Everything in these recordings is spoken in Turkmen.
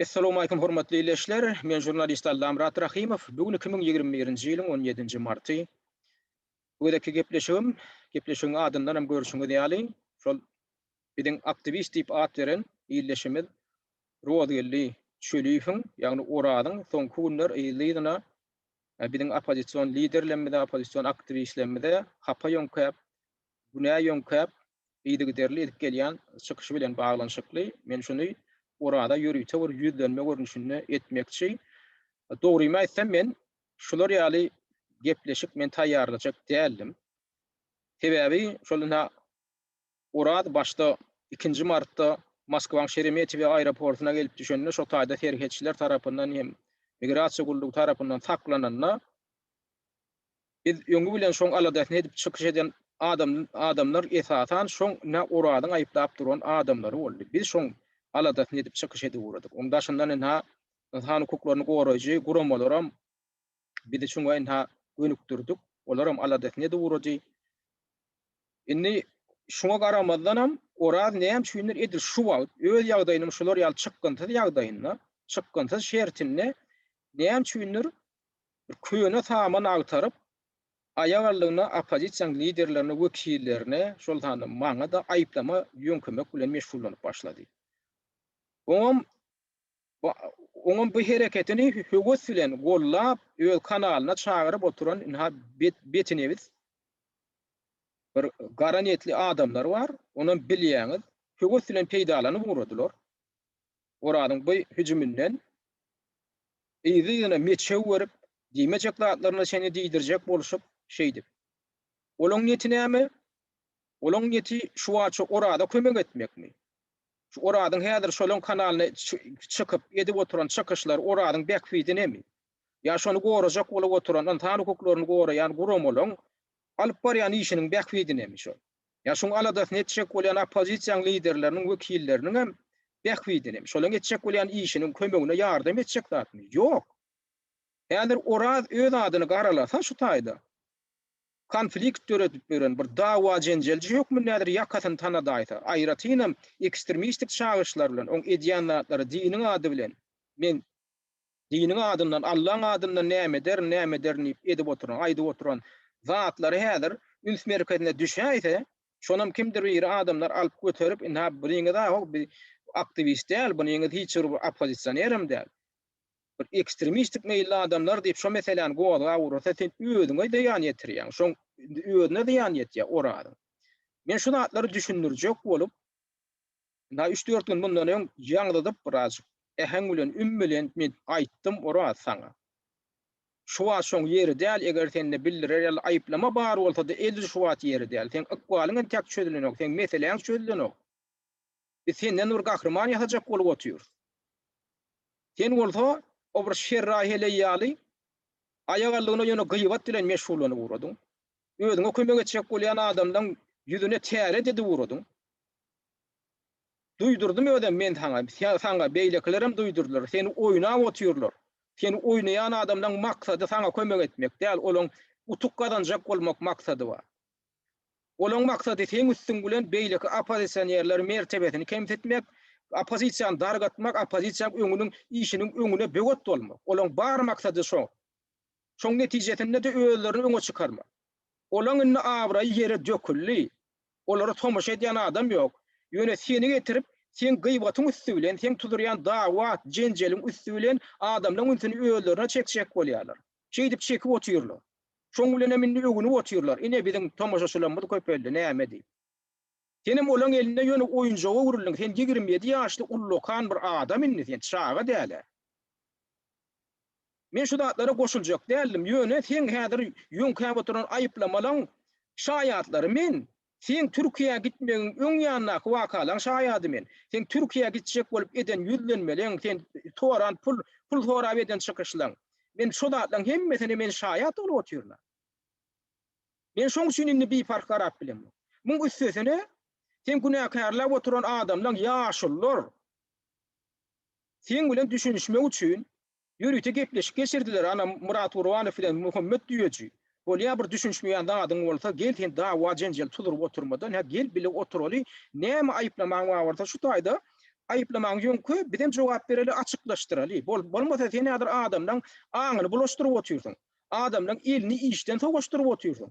Essalowmalikim hormatly ildeşler! Men žurnalist Allamyrat Rahymow. Bu gün 2021-nji ýylyň 17-nji marty. Bu gezekki gepleşigim, gepleşigiň adyndan hem görşüňiz ýaly, şol biziň aktiwist diýip at beren ildeşimiz Rozgeldi Çöliýewiň, ýagny Orazyň soňky günler yzly-yzyna biziň oppozision liderlerimize, oppozision aktiwistlerimize hapa ýöňkäp, günä ýöňkäp, yzygiderli edip gelýän çykyşy bilen baglanyşykly. Men şuny Oraza ýörite bir ýüzlenme görnüşinde etmekçi. Dogrymy aýtsam, men şular ýaly gepleşik men taýýarlajak däldim. Sebäbi şol ynha Oraz başda ikinji martda Moskwaň Şeremetýewo aeroportuna gelip düşende şo taýda serhetçiler tarapyndan hem migrasiýa gullugy tarapyndan saklananda biz öňi bilen şoň aladasyny edip çykyş eden adam adamlar esasan şoň ynha Orazyň aýyplap duran adamlary boldy. Biz şoň aladasyny edip çykyş edip ugradyk. Oň daşyndan ynha ynsan hukuklaryny goraýjy guramalaram bizi şuňa ynha gönükdirdik. Olaram aladasyny edip ugrady. Indi şuňa garamazdanam Oraz näme üçindir edil şu wagt öz ýagdaýynyň şular ýaly çykgynsyz ýagdaýynda, çykgynsyz şertinde näme üçindir bir köne saman agtaryp, aýak aldygyna oppozisiýanyň liderlerine, wekillerine, şol sanda maňa-da aýyplama ýöňkemek bilen meşgullanyp başlady. Oňam Oňam bu hereketini höwes bilen gollap, öz kanalyna çagyryp oturan ynha betinebis bir gara niýetli adamlar bar, onam bilýäňiz, höwes bilen peýdalanyp ugradylar. Orazyň bu hüjüminden yzly-yzyna meçew berip, diýmejek zatlaryna çenli diýdirjek bolşup, şeýdip. Olaň niýeti näme? Olaň niýeti şu wagtça Oraza kömek etmekmi? Şu Orazyň häzir şolaň kanalyna çykyp edip oturan çykyşlary Orazyň bähbidinemi? Ýa şony gorajak bolup oturan ynsan hukuklaryny goraýan guramalaň alyp barýan işiniň bähbidinemi şol? Ýa şuň aladasyny etjek bolýan oppozisiýaň liderleriniň wekilleriniňem bähbidinemi? Şolaň etjek bolýan işiniň kömegine ýardam etjek zatmy? Ýok. Häzir Oraz öz adyny garalasa şu taýda konflikt döredip ýören bir dawa-jenjelci hökmünde häzir ýakasyny tanadaýsa, aýratynam ekstremistik çagyryşlar bilen, oň edýän zatlary diniň ady bilen, men diniň adyndan, Allaň adyndan näme ederin, näme ederin diýip edip oturan, aýdyp oturan zatlary häzir üns merkezine düşäýse, şonam kimdir biri adamlar alyp göterip, ynha biriňiz-ä ho bir aktiwist däl, buniňiz hiç bir oppozisionerem däl. Bir ekstremistik meýilli adamlar diýip şo meseläni gozgap ugrasa sen özüňe zyýan ýetirýäň. Şoň özüne zyýan ýetýär Orazyň. Men şu zatlary düşündirjek bolup, ynha üç-dört gün mundan öň ýaňzydyp birazjyk äheň bilen, üm bilen men aýtdym Oraz saňa. Şu wagt şoň ýeri däl, eger sende bildirer ýaly aýyplama bar bolsa-da edil şu wagt ýeri däl. Seň ykbalyň entäk çözülenok, seň meseläň çözülenok. Biz senden bir gahryman ýasajak bolup otyrys. Sen bolsa o bir şerraý heleý ýaly aýagallygyna ýöne gybat bilen meşgullanyp ugradyň. Özüňe kömek etjek bolýan adamlaň ýüzüne täret edip ugradyň. Duýdurdym özem men saňa, saňa beýlekilerem duýdurdylar, seni oýnap otyrlar. Seni oýnaýan adamlaň maksady saňa kömek etmek däl, olaň utuk gazanjak bolmak maksady bar. Olaň maksady seň üstüň bilen beýleki oppozisionerleri mertebesini kemsitmek, oppozisiýany dargatmak, oppozisiýaň öňüniň işiniň öňüne böwet bolmak. Olaň bar maksady şo. Şoň netijesinde-de özlerini öňe çykarmak. Olaň indi abraýy ýere döküldi. Olara tomaşa edýän adam ýok. Ýöne seni getirip, seň gyýbatyň üsti bilen, seň tuzurýan dawa, jenjeliň üsti bilen adamlaň ünsüni özlerine çekjek bolýarlar. Şeýdip çekip otyrlar. Şoň bilenem indi öwünip otyrlar, ine biziň tomaşaçylarymyz köpeldi, näme diýip. Senem olaň elinde ýöne oýunjaga öwrüldiň, sen 27 ýaşly ullakan bir adam indi sen, çaga däl-ä. Men şu zatlara goşuljak däldim, ýöne seň häzir ýöňkäp oturan aýyplamalaň şaýatlary men. Seň Türkiýä gitmegiň öň ýanyndaky wakalaň şaýady men. Seň Türkiýä gitjek bolup eden ýüzlenmeleň, sen soran pul, pul sorap eden çykyşlaň. Men şo zatlaň hemmesine men şaýat bolup otyryn-a. Men şoň üçin indi biparh garap bilemok. Muň üstesine, seň günäkärläp oturan adamlaň ýaşulular seň bilen düşünişmek üçin Ýörite gepleşik geçirdiler ana Myrat Gurbanow bilen Muhammet Düýeji. Bolýa bir düşünişmeýän zadyň bolsa gel sen dawa jenjel tuzuryp oturmadan hä gel bile oturaly näme aýyplamaň bar bolsa şu taýda. Aýyplamaň ýöňke, bizem jogap bereli, açyklaşdyraly. Bol, bolmasa sen häzir adamlaň aňyny bulaşdyryp otyrsyň. Adamlaň elini işden sowaşdyryp otyrsyň.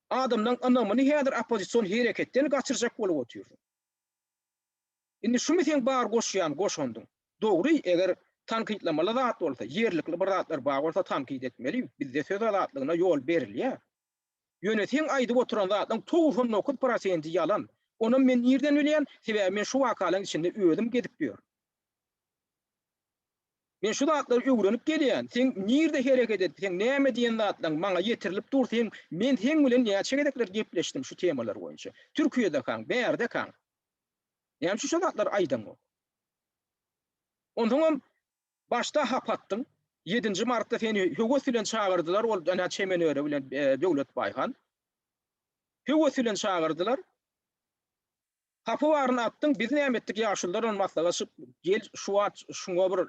Adamlaň ynamyny häzir oppozision hereketden gaçyrjak bolup otyrsyň. Indi şumy seň bar goşýan goşandyň? Dogry, eger tankytlamaly zat bolsa, ýerlikli bir zatlar bar bolsa tankyt etmeli, bizde söz azatlygyna ýol berilýär. Ýöne seň aýdyp oturan zatlaň 99 prosenti ýalan. Onam men nirden bilýän? Sebäbi men şu wakalaň içinde özüm gezip ýörün. Men şu zatlary öwrenip gelýän. Seň nirde hereket edip, seň näme diýen zatlaň maňa ýetirilip dur, seň men seň bilen näçe gezekler gepleşdim şu temalar boýunça. Türkiýedekaň, bärdekaň. Näme üçin şo zatlary aýdaňok? Onsoňam başda hap atdyň. Ýedinji martda seni höwes bilen çagyrdylar, ol ene Çemenöre bilen Döwlet Baýhan. Höwes bilen çagyrdylar. Hapy baryny atdyň, biz näme etdik ýaşulular bilen maslahatlaşyp, gel şu wagt şuňa bir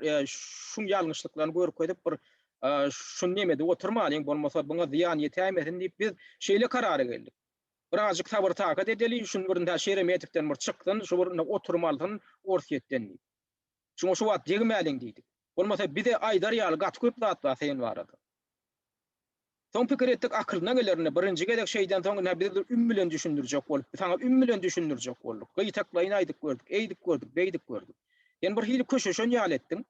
şuň ýalňyşlyklaryny görkezip bir şuny neme edip oturmalyň, bolmasa buňa zyýan ýetäýmesin diýip biz şeýle karara geldik. Birazjyk sabyr-takat edeli, şuny bir ynha Şeremetewden bir çyksyn, şu bir ynha oturum alsyn Orsýetden diýip. Şuňa şu wagt degmäliň diýdik. Bolmasa bize aýdar ýaly gaty köp zat bar sen barada. Soň pikir etdik akylyna geler indi birinji gezek şeýden soň ynha biz bir üm bilen düşündirjek bolup, saňa üm bilen düşündirjek bolduk. Gytaklaýyn aýdyp gördük, eýdip gördük, beýdip gördük. Sen bir hili köşeşen ýaly etdiň.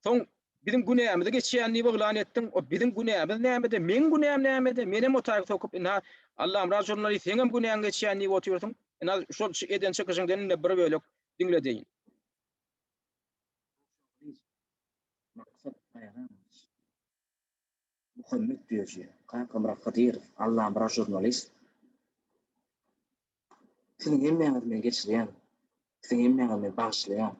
Soň biziň günämizi geçýän diýip yglan etdiň. O biziň günämiz nämede? Meň günäm nämede? Menem o taýy sokup ynha Allamyrat žurnalist seňem günäňi geçýän diýip otyrsyň. Ynha şol eden çykyşyňdan indi bir bölek diňledeýin. Maksat Baýramowiç. Muhammet Düýeji, Kakamyrat Hydyrow, Allamyrat žurnalist. Siziň hemmäňizi men geçirýän. Siziň hemmäňizi men bagyşlaýan.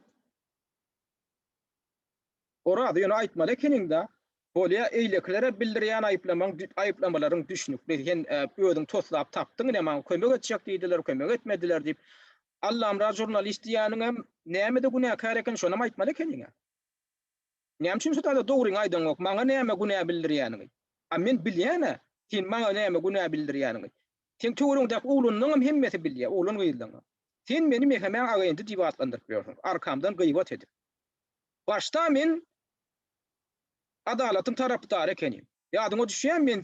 Oraz, ýöne aýtmaly ekeniň-dä. Bolýa, eýlekilere bildirýän aýyplamaň, aýyplamalaryň düşnükli. Sen özüň toslap tapdyň, ine maňa kömek etjek diýdiler, kömek etmediler diýip. Allamyrat žurnalist diýýäniňem nämede günäkär eken, şonam aýtmaly ekeniň-ä. Näme üçin şu taýda dogryňy aýdaňok, maňa näme günä bildirýäniňi? A men bilýän-ä, sen maňa näme günä bildirýäniňi. Seň töweregiňdäki oglanlaňam hemmesi bilýär, oglan-gyzlaňam. Sen meni Mehemäň agendi diýip atlandyryp ýörsüň, arkamdan gybat edip. Başda men adalatyň tarapdary ekenim. Ýadyňa düşýärmi men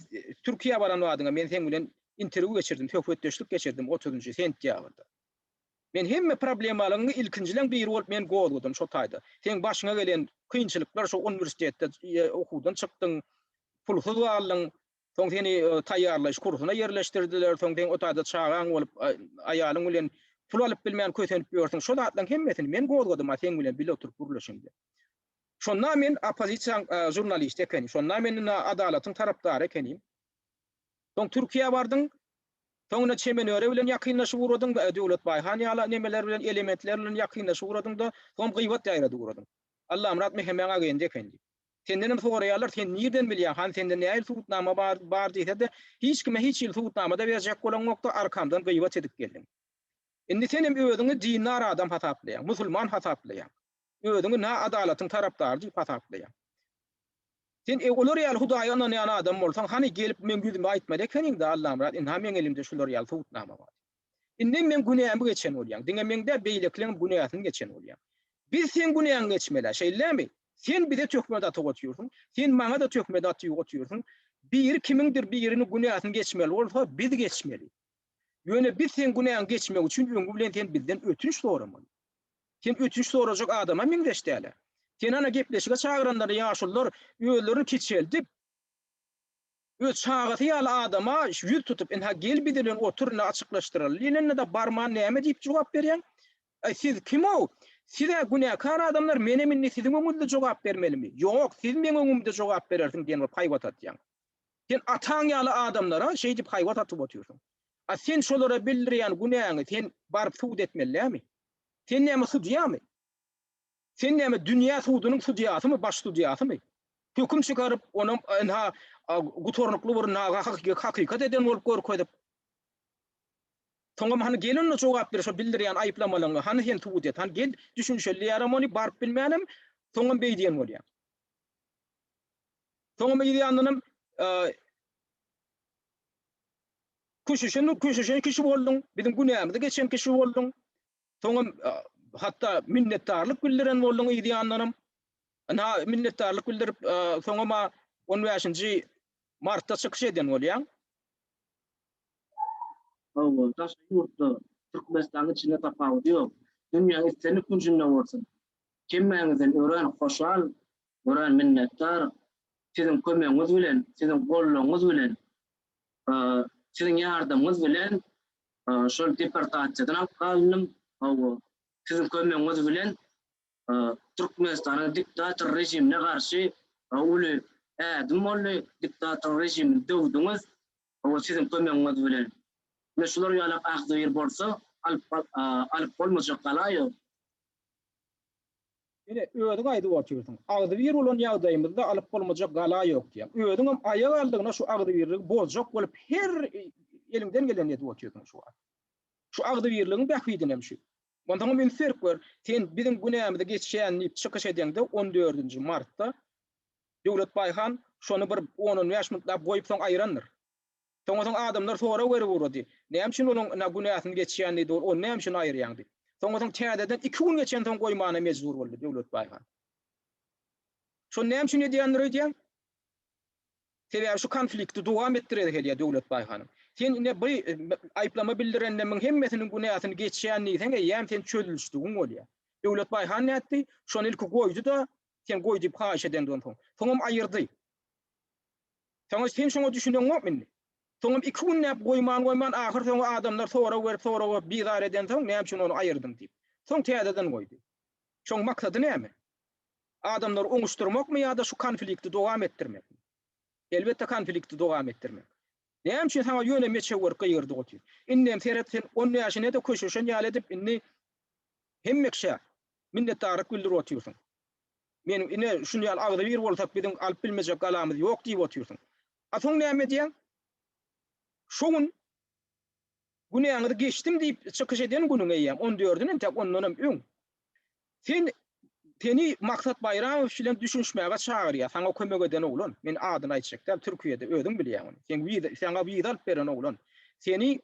Türkiýä baran badyňa men seň bilen interwýu geçirdim, söhbetdeşlik geçirdim otuzynjy sentýabrda. Men hemme problemalaryňy ilkinjileň biri bolup men gozgadym şo taýda. Seň başyňa gelen kynçylyklar şo uniwersitetde okuwdan çykdyň, pulsuz galdyň, soň seni taýýarlaýyş kursuna ýerleşdirdiler, soň seň o taýda çagaň bolup aýalyň bilen pul alyp bilmän kösenip ýörsüň. Şo zatlaryň hemmesini men gozgadym a seň bilen bile oturyp gürleşemde. Şonda men oppozisiýaň žurnalisti ekenim. Şonda men indi adalatyň tarapdary ekenim. Soň Türkiýä bardyň. Soň ine Çemenöre bilen ýakynlaşyp ugradyň, Döwlet Baýhan ýaly nemeler bilen, elementler bilen ýakynlaşyp ugradyň-da, soň gybat ýaýradyp ugradyň. Allamyrat Mehemäň agendi eken diýip. Sendenem soraýarlar, sen nirden bilýäň, hany sende nähili subutnama bar, bar diýse-de, hiç kime hiç hili subutnama-da berjek bolaňokda, arkamdan gybat edip geldiň. Indi senem özüňi dindar adam hasaplaýaň, musulman hasaplaýaň. Özüňi na adalatyň tarapdary diýip hasaplaýaň. Sen e olar ýaly Hudaýa ynanýan adam bolsaň, hany gelip meň ýüzüme aýtmaly ekeniň-dä, Allamyrat, ynha meň elimde şular ýaly subutnama bar diýip. Indem meň günämi geçen bolýaň. Diňe meň däl, beýlekileňem günäsini geçen bolýaň. Biz seň günäňi geçmeli-ä, şeýle-dämi? Sen bize töhmet atyp otyrsyň, sen maňa-da töhmet atyp otyrsyň. Biri kimiňdir biriniň günäsini geçmeli bolsa, biz geçmeli. Ýöne biz seň günäňi geçmek üçin öňi bilen sen bizden ötünç soramaly. Sen ötünç sorajak adama meňzeş däl-ä. Seni ana gepleşige çagyranlary ýaşulular özlerini kiçeldip, öz çagasy ýaly adama ýüz tutup, ynha gel biz bilen otur, indi açyklaşdyraly diýlende-de barman näme diýip jogap berýäň? Aý siz kim-ow? Siz-ä günäkär adamlar, menem indi siziň öňüňizde jogap bermelimi? Ýok, siz meň öňümde jogap berersiň diýen bolup haýbat atýaň. Sen ataň ýaly adamlara şeýdip haýbat atyp otyrsyň. A sen şolara bildirýän günäňi sen baryp subut etmeli dälmi? Sen näme sudýamy? Sen näme dünýä sudunyň sudýasymy, baş sudýasymy? Höküm çykaryp, onam ynha gutarnykly bir hakykat eden bolup görkezip, soňam hany gel onda jogap ber şo bildirýän aýyplamalaryňa, hany sen subut et, hany gel düşünişeli diýýärem ony baryp bilmänem, soňam beý diýen bolýaň. Soňam yz ýandanam köşeşen köşeşen kişi bolduň, biziň günämizi geçen kişi bolduň. Soňam hatda minnetdarlyk bildiren bolduň yz ýandanam. Ynha minnetdarlyk bildirip, soňam-a on bäşinji martda çykyş eden bolýaň. Hawa, daşary ýurtda, Türkmenistanyň içinde tapawudy ýok. Dünýäň islendik künjünde bolsun. Hemmäňizden örän hoşal, örän minnetdar. Siziň kömegiňiz bilen, siziň goldawyňyz bilen, siziň ýardamyňyz bilen şol deportasiýadan alyp galyndym. Hawa, siziň kömegiňiz bilen Türkmenistanyň diktator režimine garşy uly ädim boldy. Diktator režimini döwdüňiz. Hawa, siziň kömegiňiz bilen. Ine şular ýalak agzybir bolsa, alyp alyp bolmajak gala ýok. Ine, özüň aýdyp otyrsyň. Agzybir bolan ýagdaýymyzda alyp bolmajak gala ýok diýýäň. Özüňem aýak aldygyna şu agzybirligi bozjak bolup her eliňden gelenini edip otyrsyň şu wagt. Şu agzybirligiň bähbidinem şu. Onsoňam üns berip gör, sen biziň günämizi geçýän diýip çykyş edeňde on dördünji martda Döwlet Baýhan şony bir on-on bäş minutlap goýup soň aýyrandyr. Soňa soň adamlar sorag berip ugrady. Näme üçin onuň ynha günäsini geçýän diýdi ol, ony näme üçin aýyrýaň diýip. Soňa soň täzeden iki gün geçensoň goýmana mejbur boldy Döwlet Baýhan. Şony näme üçin edýändir öýdýäň? Sebäbi şu konflikti dowam etdiresi gelýär Döwlet Baýhanyň. Sen ine bu aýyplama bildirenlemiň hemmesiniň günäsini geçýän diýseň eýýäm sen çözülişdigiň bolýar. Döwlet Baýhan nätdi? Şony ilki goýdy-da, sen goý diýip haýyş edenden soň. Soňam aýyrdy. Saňa sen şoňa düşüneňokmy indi? Soňam iki günläp goýman-goýman ahyr soňy adamlar sorag berip sorag berip bizar edensoň näme üçin ony aýyrdyň diýip. Soň täzeden goýdy. Şoň maksady näme? Adamlary oňuşdyrmakmy ýa-da şu konflikti dowam etdirmekmi? Elbetde konflikti dowam etdirmek. Näme üçin saňa ýöne meçew berip gygyrdyk otyr? Indem seret sen on bäşine-de köşeşen ýaly edip indi hemme kişä minnetdarlyk bildirip otyrsyň. Men ine şuny ýaly agzybir bolsak biziň alyp bilmejek galamyz ýok diýip otyrsyň. A soň näme edýäň? Şo gün günäňizi geçdim diýip çykyş eden günüň eýýäm on dördüni entek ondanam öň. Sen seni Maksat Baýramowiç bilen düşünişmäge çagyrýar, saňa kömek eden oglan. Men adyny aýtjak däl, Türkiýede özüň bilýäň ony. Seň wiza, saňa wiza alyp beren oglan. Seni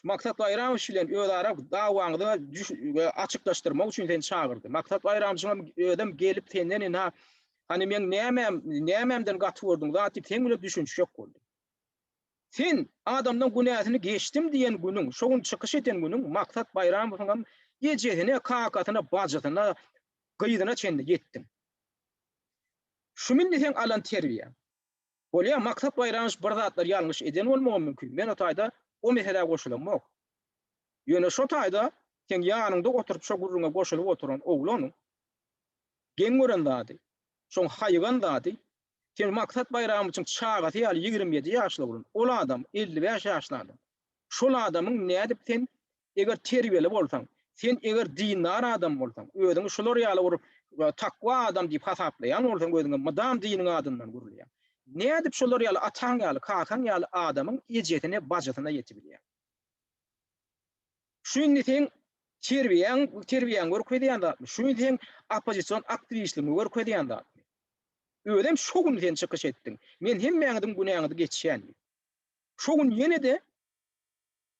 Maksat Baýramowiç bilen özara dawaňyzy açyklaşdyrmak üçin seni çagyrdy. Maksat Baýramowiçiň özem gelip senden ynha hany meň nämäm, nämämden gaty gördüň zat diýip seň bilen düşünişjek boldy. Sen adamdan günäsini geçdim diýen günüň, şo gün çykyş eden günüň Maksat Baýramowyňam ejesine, kakasyna, bajysyna, gyzyna çenli ýetdiň. Şumy indi seň alan terbiýäň? Bolýa, Maksat Baýramowiç bir zatlar ýalňyş eden bolmagam mümkin. Men o taýda o meselä goşulamok. Ýöne şo taýda seň ýanyňda oturyp şo gürrüňe goşulyp oturan oglanyň geň gören zady, şoň haýygan zady Sen Maksat Baýramowiçiň çagasy ýaly 27 ýaşly oglan, ol adam 55 ýaşly adam. Şol adamyň nädip sen eger terbiýeli bolsaň, sen eger dindar adam bolsaň, özüňi şular ýaly bir takwa adam diýip hasaplaýan bolsaň özüňe mydam diniň adyndan gürleýäň. Nädip şolar ýaly ataň ýaly, kakaň ýaly adamyň ejesine, bajysyna ýetibilýäň? Şu indi seň terbiýäň, terbiýäňi görkezýän zatmy? Şu indi seň oppozision aktiwistligiňi görkezýän zatmy? Özem şo gün sen çykyş etdiň. Men hemmäňiziň günäňizi geçýän diýip. Şo gün ýene-de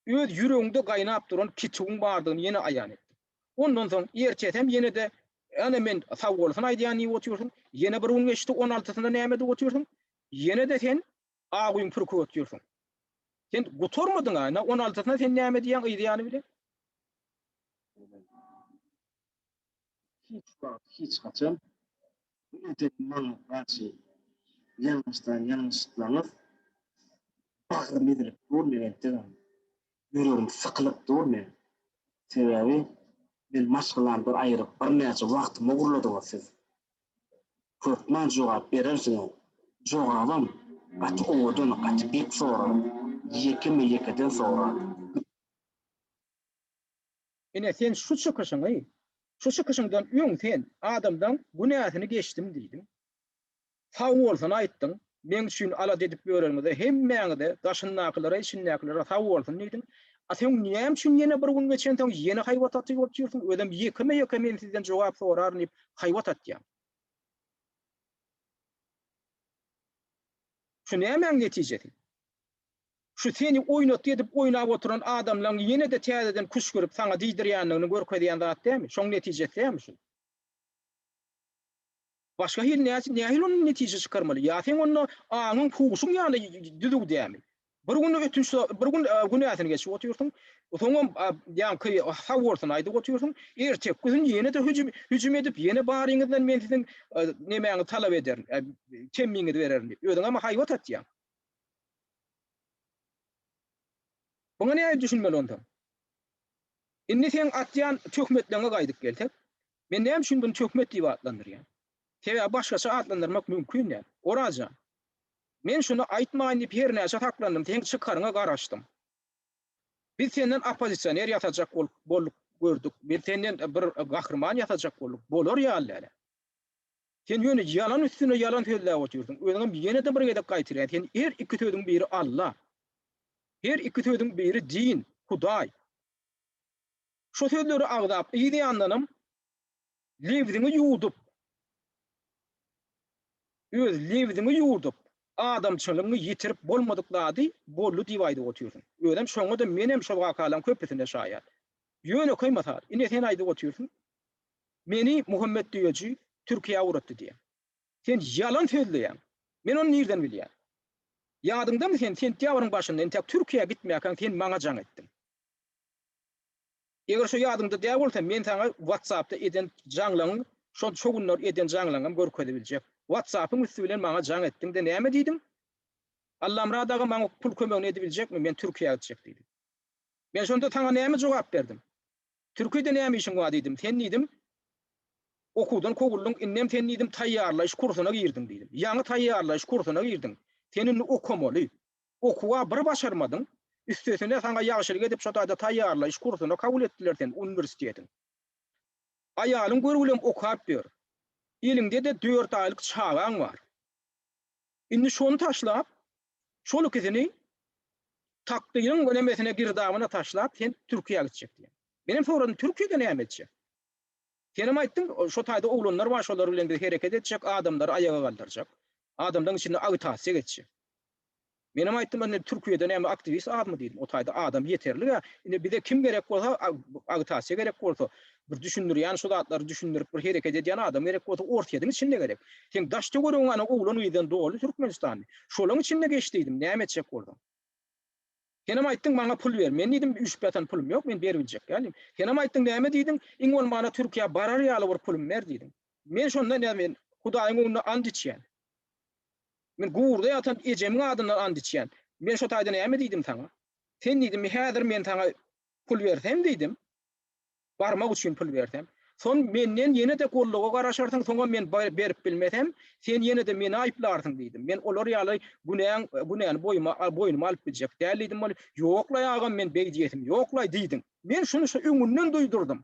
öz ýüregiňde gaýnap duran kitüwiň bardygyny ýene aýan etdiň. Ondan soň ertesem ýene-de Ana men sagbolsun aýdýan diýip otyrsyň. Ýene bir gün geçdi, on altysynda näme edip otyrsyň? Ýene-de sen aguýyň pürküp otyrsyň. Sen gutarmadyň-a, ine on altysynda sen näme diýýäň yz ýany bilen? Hiç wagt, hiç haçan bu eden maňa garşy ýalňyşdan ýalňyşlyklaryňyz bagrym ezilip dur meň entegem. Ýüregim sykylyp dur meň. Sebäbi men maşgalamdan aýryp birnäçe wagtymy ogurladyňyz siz. Hökman jogap berersiňiz. Jogabam gaty owadan, gaty berk sorag. Ýekeme-ýekeden sorar. Ine, sen şu çykyşyňy, şu çykyşyňdan öň sen adamdan günäsini geçdim diýdiň. Sag bolsun aýtdyň, meň üçin alada edip ýöreniňize hemmäňize, daşyndakylara, içindäkilere sag bolsun diýdiň. A soň näme üçin ýene bir gün geçensoň ýene haýbat atyp otyrsyň, özem ýekeme-ýeke men sizden jogap soraryn diýip haýbat atýaň. Şu nämäň netijesi? Şu seni oýnatgy edip oýnap oturan adamlaň ýene-de täzeden küşgürip saňa diýdirýändigini görkezýän zat dälmi? Şoň netijesi dälmi şu? Başga hili näçe nähili ondan netije çykarmaly? Ýa seň onda aňyň huşuň ýaly düzüw dälmi? Bir gün ötünç bir gün günäsini geçip otyrsyň, soňam ýaňky sag bolsun aýdyp otyrsyň, erteki gün ýene-de hüjüm hüjüm edip, ýene baryňyzdan men siziň nemäňizi talap ederin, temmiňizi bererin diýip, özüňem haýbat atýaň. Buňa nähili düşünmeli onsoň? Indi seň atýan töhmetleriňe gaýdyp gelsek, men näme üçin buny töhmet diýip atlandyrýan? Sebäbi başgaça atlandyrmak mümkin däl. Oraz jan, men şuny aýtmaýyn diýip hernäçe saklandym, seň çykaryňa garaşdym. Biz senden oppozisioner ýasajak bolup bolduk gördük. Biz senden bir gahryman ýasajak bolduk. Bolar ýaly däl. Sen ýöne ýalan üstüne ýalan sözläp otyrsyň. Özüňem ýene-de bir gezek gaýtalaýan, sen her iki sözüň biri Alla. Her iki sözüň biri din, Hudaý. Şo sözleri agzap, yz ýandanam lebziňi ýuwdup, öz lebziňi ýuwdup, adamçylygyňy ýitirip bolmadyk zady boldy diýip aýdyp otyrsyň. Özem şoňa-da menem şol wakalaryň köpüsine şaýat. Ýönekeý mysal, ine sen aýdyp otyrsyň, Meni Muhammet Düýeji Türkiýä ugratdy diýýäň. Sen ýalan sözleýäň. Men ony nirden bilýän? Ýadyňdamy sen sentýabryň başynda entäk Türkiýä gitmäkäň sen maňa jaň etdiň. Eger şo ýadyňda däl bolsa men saňa WhatsAppda eden jaňlaňyň şo şo günler eden jaňlaňam görkezip biljek. WhatsAppyň üsti bilen maňa jaň etdiň-de näme diýdiň? Allamyrat aga maňa pul kömegini edibiljekmi men Türkiýä gitjek diýdiň. Men şonda saňa näme jogap berdim? Türkiýede näme işiň bar diýdim. Sen diýdim, okuwdan kowuldyň, indem sen diýdim, taýýarlaýyş kursuna girdiň diýdim. Ýaňy taýýarlaýyş kursuna girdiň. Sen indi okamaly. Okuwa bir başarmadyň, üstesine saňa ýagşylyk edip şo taýda taýýarlaýyş kursuna kabul etdiler seni uniwersitetiň. Aýalyň görgülem okap ýör. Eliňde-de dört aýlyk çagaň bar. Indi şony taşlap, şol ikisini takdyryň nemesine girdabyna taşlap sen Türkiýä gitjek diýen. Menem soradym Türkiýede näme etjek? Senem aýtdyň şo taýda oglanlar bar şolar bilen biz hereket etjek adamlary aýaga galdyrjak. Adamlaryň içinde agitasiýa geçjek. Menem aýtdym indi Türkiýede näme aktiwist azmy diýdim. O taýda adam ýeterlig-ä. Indi bize kim gerek bolsa agitasiýa gerek bolsa bir düşündirýän şu zatlary düşündirip bir hereket edýän adam gerek bolsa Orsýetiň içinde gerek. Seň daş töweregiň ana oglan gyzdan doly Türkmenistany. Şolaň içinde geç diýdim, näme etjek bolsaň. Senem aýtdyň maňa pul ber. Men diýdim üýşüp ýatan pulum ýok, men beribiljek däl diýdim. Senem aýtdyň näme diýdiň, iň bolmanda Türkiýä barar ýaly bir pulum ber diýdiň. Men şonda näme men Hudaýyň öňünde ant içýän. Men guburda ýatan ejemiň adyndan ant içýän. Men şo taýda näme diýdim saňa? Sen diýdim, häzir men saňa pul bersem diýdim. Barmak üçin pul bersem. Son menden ýene-de goldawa garaşarsyň, soňam men berip bilmesem, sen ýene-de meni aýyplarsyň diýdim. Men olar ýaly günäň, günäni boýuma, boýnuma alyp biljek däl diýdim. Ol, Ýok-laý agam, men beý diýesim ýok-laý diýdiň. Men şuny şu öňünden duýdurdym.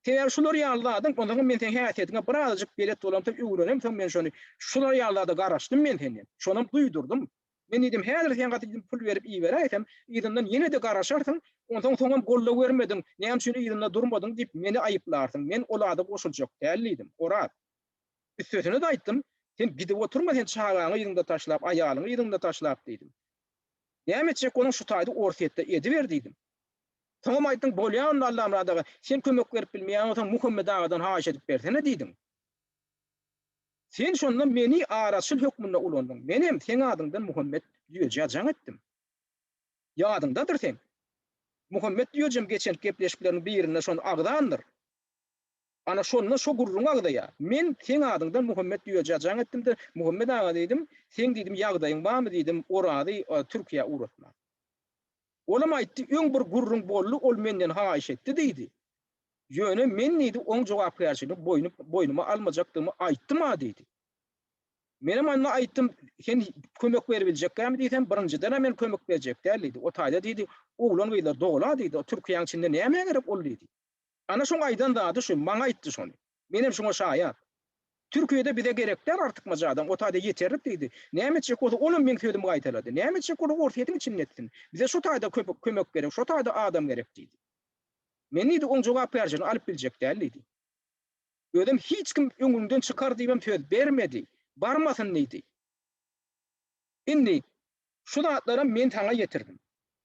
Sebäbi şular ýaly zadyň, onsoňam men seň häsiýetiňe birazajyk belet bolamsoň, öwrenemsoň men şony, şular ýaly zada garaşdym men senden. Şonam duýdurdym. Men diýdim, häzir sen gaty diýdim pul berip iberäýsem, yzyndan ýene-de garaşarsyň, onsoň soňam goldaw bermediň, näme üçin yzynda durmadyň diýip meni aýyplarsyň, men ol ada goşuljak däl diýdim. Oraz. Üstesine-de aýtdym, sen gidip oturma sen çagaňy yzyňda taşlap, aýalyňy yzyňda taşlap diýdim. Näme etjek bolsaň şu taýda Orsýetde ediber diýdim. Soňam aýtdyň, bolýa onda Allamyrat aga, sen kömek berip bilmeýän bolsaň Muhammet agadan haýyş edip bersene diýdiň. Sen şonda meni araçyl hökmünde ulandyň. Menem seň adyňdan Muhammet Düýejä jaň etdim. Ýadyňdadyr seň. Muhammet Düýejem geçen gepleşikleriniň birinde şony agzandyr. Ana şonda şo gürrüňi agzaýar. Men seň adyňdan Muhammet Düýejä jaň etdim-de, Muhammet aga diýdim, seň diýdim ýagdaýyň barmy diýdim, Orazy Türkiýä ugratmak. Olam aýtdy, öň bir gürrüň boldy, ol menden haýyş etdi diýdi. Ýöne men diýdi, oň jogapkärçiligini boýnup, boýnuma almajakdygymy aýtdym-a diýdi. Menem onda aýtdym, sen kömek beribiljekkämi diýsem, birinjiden-ä men kömek berjek däl diýdi. O taýda diýdi, oglan-gyzlar dola diýdi, o Türkiýäň içinde nämä gerek ol diýdi. Ana şoň aýdan zady şu, maňa aýtdy şony. Menem şuňa şaýat. Türkiýede bize gerek däl artykmaç adam, o taýda ýeterlik diýdi. Näme etjek bolsa olam meň sözümi gaýtalady. Näme etjek bolsa Orsýetiň içinde etsin. Bize şo taýda kömek gerek, şo taýda adam gerek diýdi. Men diýdi oň jogapkärçiligini alyp biljek däl diýdi. Özem hiç kim öňüňden çykar diýibem söz bermedi. Barmasyn diýdi. Indi. Şu zatlaram men saňa ýetirdim.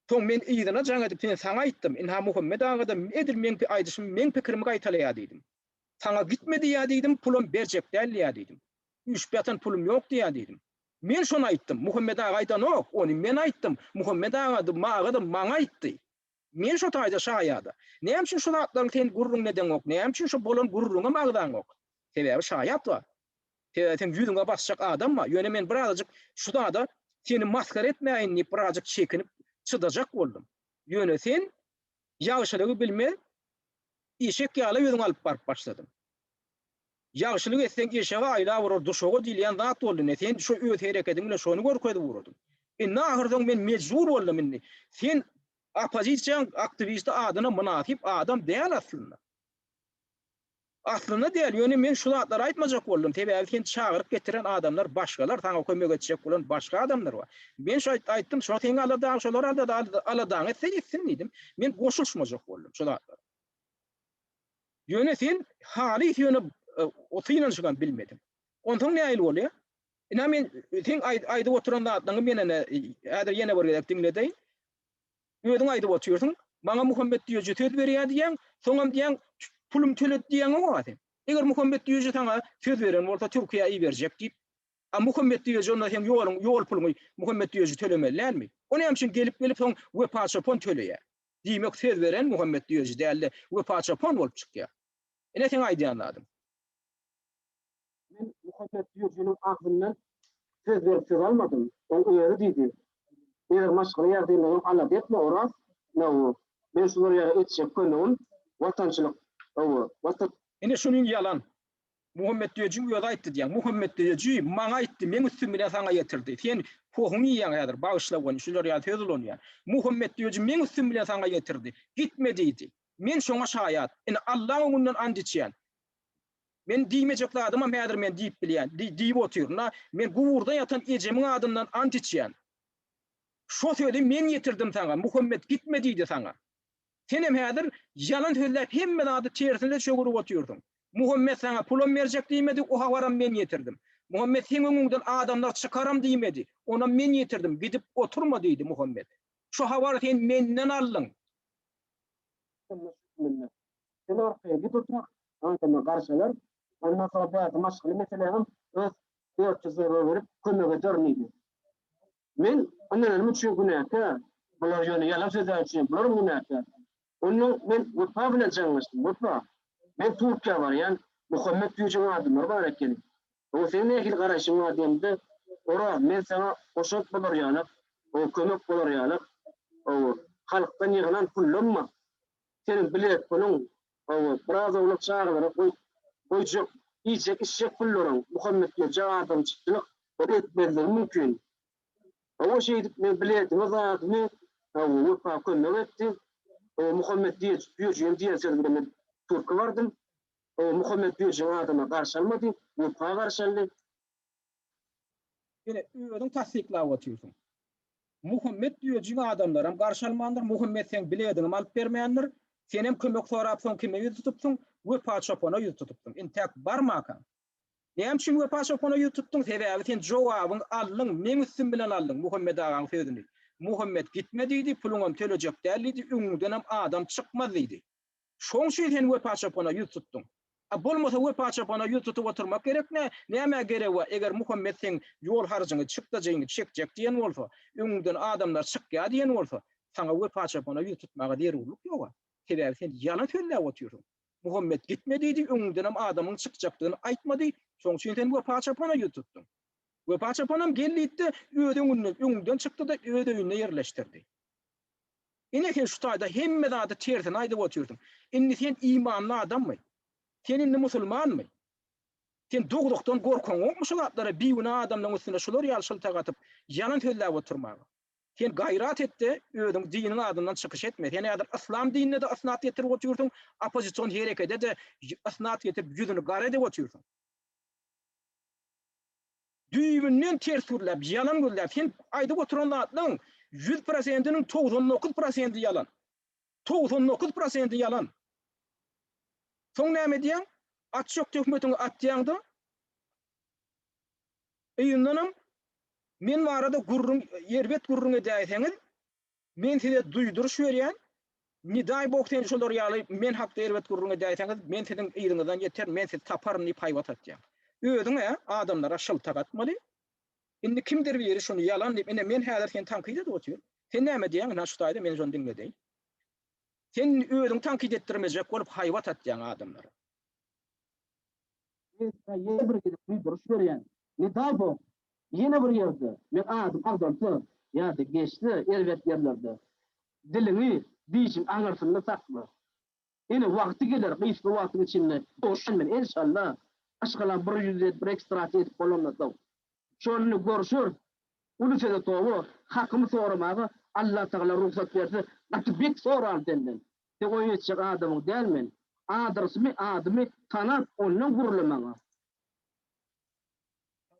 Soň men yzyna jaň edip sen saňa aýtdym, ynha Muhammet aga-da edil meň aýdyşymy, meň pikirimi gaýtalaýar diýdim. Saňa gitme diýýär diýdim, pulam berjek däl diýýär diýdim. Üýşüp ýatan pulum ýok diýýär diýdim. Men şony aýtdym, Muhammet aga aýdanok, ony men aýtdym, Muhammet aga-da, aga-da maňa aýtdy. Men şo taýda şaýada. Näme üçin şu zatlaryň sen gürrüňini edeňok, näme üçin şo bolan gürrüňem agzaňok? Sebäbi şaýat bar. Sebäbi seň ýüzüňe basjak adam bar. Ýöne men birazajyk şu zada seni masgara etmäýin diýip birazajyk çekinip çydajak boldum. Ýöne sen ýagşylygy bilmez eşek ýaly özüňi alyp baryp başladyň. Ýagşylyk etseň eşege aýlap urar duşaga diýilýän zat boldy ine sen şu öz herekediň bilen şony görkezip ugradyň. Indi ahyrsoň men mejbur boldum indi. Sen oppozisiýaň aktiwisti adyna mynasyp adam däl aslynda. Aslynda däl ýöne men şu zatlary aýtmajak boldum sebäbi seni çagyryp getiren adamlar başgalar saňa kömek etjek bolan başga adamlar bar. Men şu aýtdym şo seň aladaň şolar aladaňy etse etsin diýdim. Men goşulyşmajak boldum şu zatlara. Ýöne sen halys ýöne o synanyşygam bilmediň. Onsoň nähili bolýar? Ine men seň aýdyp oturan zatlaryňy men ene häzir ýene bir gezek diňledeýin. Özüň aýdyp otyrsyň, maňa Muhammet Düýeji söz berýär diýýäň, soňam diýýäň, pulumy tölet diýeňok-a sen. Eger Muhammet Düýeji saňa söz beren bolsa Türkiýä iberjek diýip, a Muhammet Düýeji onda seň ýoluň, ýol puluňy Muhammet Düýeji tölemeli dälmi? O näme üçin gelip-gelip soň Wepa çopan töleýär? Diýmek söz beren Muhammet Düýeji däl-de, Wepa çopan bolup çykýar. Ine seň aýdýan zadyň. Men Muhammet Düýejiniň agzyndan söz berip söz almadym. Oň özi diýdi. Eger maşgala ýagdaýyňyzam alada etme Oraz, hawa, men şular ýaly etjek kömegim watançylyk, hawa, watan. Ine şunyň ýalan. Muhammet Düýejiň özi aýtdy diýýäň. Muhammet Düýeji maňa aýtdy, meň üstüm bilen saňa ýetirdi. Sen pohuňy iýýäň häzir, bagyşla ony, şular ýaly söz ulanýan. Muhammet Düýeji meň üstüm bilen saňa ýetirdi. Gitme diýdi. Men şoňa şaýat. Ine Allaň öňünden ant içýän. Men diýmejek zadymam häzir men diýip bilýän, diýip otyryn-a. Men guburda ýatan ejemiň adyndan ant içýän. Şo sözi men ýetirdim saňa, Muhammet gitme diýdi saňa. Senem häzir ýalan sözläp hemme zady tersine çöwrüp otyrsyň. Muhammet saňa pulam berjek diýmedi, o habaram men ýetirdim. Muhammet seň öňüňden adamlar çykaram diýmedi, onam men ýetirdim, gidip oturma diýdi Muhammet. Şo habary sen menden aldyň. Sen arkaýyn git otur, adamlar garşy alar. Ondan soň bärde maşgala meseläňem öz 400 ýewro berip kömek ederin diýdi. Men ynananym üçin günäkär. Bular ýöne ýalan sözlän üçin bularam günäkär. Ondan men Wepa bilen jaňlaşdym. Wepa, men Türkiýä barýan, Muhammet Güýjüň adamlary bar ekeni. Oňa seň nähili garaýşyň bar diýemde, Oraz, men saňa goşant bolar ýalak, oňa kömek bolar ýalak, oňa halkdan ýygnan pullamma, seniň bilet puluň, oňa biraz owlak çagalara goýup goýjak, iýjek, içjek pullaryň, Muhammet Güýje adamçylyk etmezligi mümkin. Oňa şeýdip men biletimi zadymy oňa Wepa kömek etdi. Oňa Muhammet Düýejiň diýen sözi bilen men Türke bardym. Oňa Muhammet Düýejiň adamlar garşy almady, Wepa garşy aldy. Ýene özüň tassyklap otyrsyň. Muhammet Düýejiň adamlaram garşy almandyr, Muhammet seň bilediňem alyp bermändir. Senem kömek sorap soň kime ýüz tutupsyň? Wepa çopana ýüz tutupsyň. Intäk barmakaň. Näme üçin Wepa çopana ýüz tutduň? Sebäbi sen jogabyňy aldyň, meň üstüm bilen aldyň Muhammet agaň sözüni. Muhammet gitme diýdi, puluňam tölejek däl diýdi, öňüňdenem adam çykmaz diýdi. Şoň üçin sen Wepa çopana ýüz tutduň. A bolmasa Wepa çopana ýüz tutup oturmak gerek nä? Nämä geregi bar? Eger Muhammet seň ýol harjyňy, çykdajyňy çekjek diýen bolsa, öňüňden adamlar çykýar diýen bolsa, saňa Wepa çopana ýüz tutmaga zerurlyk ýog-a. Sebäbi sen ýalan sözläp otyrsyň. Muhammet gitme diýdi, öňüňdenem adamyň çykjakdygyny aýtmady, şoň üçin sen Wepa çopana ýüz tutduň. Wepa çopanam gel diýdi-de, öz öňünden, öňüňden çykdy-da, öz öýünde ýerleşdirdi. Ine sen şu taýda hemme zady tersine aýdyp otyrsyň. Indi sen imanly adammy? Sen indi musulmanmy? Sen dowzahdan gorkaňokmy şu zatlara bigünä adamlaryň üstüne şular ýaly şyltak atyp, ýalan sözläp oturmaga? Sen gaýrat et-de, özüň diniň adyndan çykyş etme. Sen häzir yslam dinine-de ysnat getirip otyrsyň, oppozision herekede-de ysnat getirip ýüzüni gara edip otyrsyň. Düýbünden ters gürläp, ýalan gürläp, sen aýdyp oturan zatlaň ýüz prosentiniň 99 prosendi ýalan. 99 prosendi ýalan. Soň näme edýäň? Atjak töhmetiňi atýaň-da, yzyndanam. Men barada gürrüň, erbet gürrüň edäýseňiz, men size duýduryş berýän, ne daý bog sen şolar ýaly men hakda erbet gürrüň edäýseňiz, men siziň yzyňyzdan ýeterin, men sizi taparyn diýip haýbat atýaň. Özüň-ä adamlara şyltak atmaly. Indi kimdir biri şuny ýalan diýip, ine men häzir seni tankyt edip otyryn. Sen näme diýýäň, ynha şu taýda men şony diňledeýin. Sen özüňi tankyt etdirmejek bolup haýbat atýaň adamlara. Men saňa ýene bir gezek duýduryş berýän, ne daý bog, ýene bir ýerde meň adym agzalsa ýa-da geçse erbet ýerlerde, diliňi dişiň aňyrsynda sakla. Ine, wagty geler, gysga wagtyň içinde duşan men, enşalla, maşgalam bir ýüz edip registrasiýa edip bolandan soň. Şonda görşeris. Uly söze toba, hakymy soramaga Allatagala rugsat berse, gaty bek soraryn senden. Sen oýun etjek adamyň däl men. Adresimi, adymy tanap ondan gürle maňa.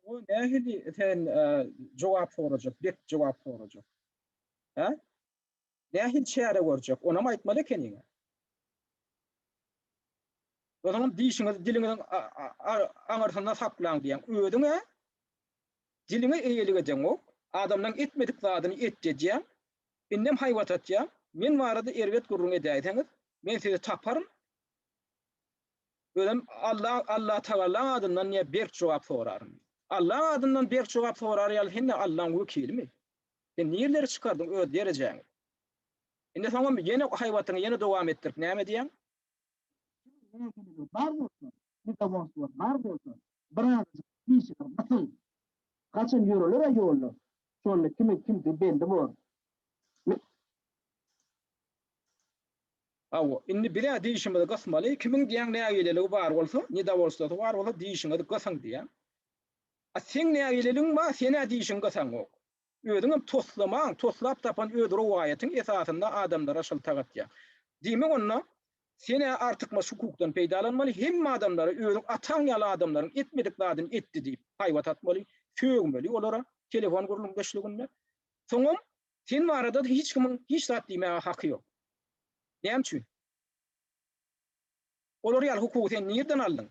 O nähili sen jogap sorajak, bek jogap sorajak? Hä? Nähili çäre görjek? Onam aýtmaly ekeniň. Ozaňam dişiňizi diliňiziň aňyrsynda saklaň diýýäň. Özüň-ä diliňe eýelik edeňok, adamlaň etmedik zadyny etdi edýäň, indem haýbat atýaň, men barada erbet gürrüň edäýseňiz, men sizi taparyn, özem Alla, Allatagalaň adyndan diýýär, berk jogap soraryn. Allaň adyndan berk jogap sorar ýaly sen-de Allaň wekilimi? Sen nirleri çykardyň öz derejäňi? Indi soňam ýene haýbatyňy ýene dowam etdirip näme diýýäň? Kimiň nägileligi bar bolsa, nedowolstwo bar bolsa, birazajyk dişiňi gysyň. Haçan ýöreler-ä ýolda, şonda kimiň kimdigi belli bor. Hawa, indi biz-ä dişimizi gysmaly, kimiň diýýäň nägileligi bar bolsa, nedowolstwosy bar bolsa dişiňizi gysyň diýýäň. A seň nägileligiň bar, sen-ä dişiňi gysaňok. Özüňem toslamaň, toslap tapan öz rowaýatyň esasynda adamlara şyltak atýaň. Diýmek onda, sen-ä artykmaç hukukdan peýdalanmaly, hemme adamlara özüň ataň ýaly adamlaryň etmedik zadyny etdi diýip haýbat atmaly, sögmeli olara telefon gürrüňdeşliginde. Soňam sen barada-da hiç kimiň hiç zat diýmäge haky ýok. Näme üçin? Olar ýaly hukugy sen nirden aldyň?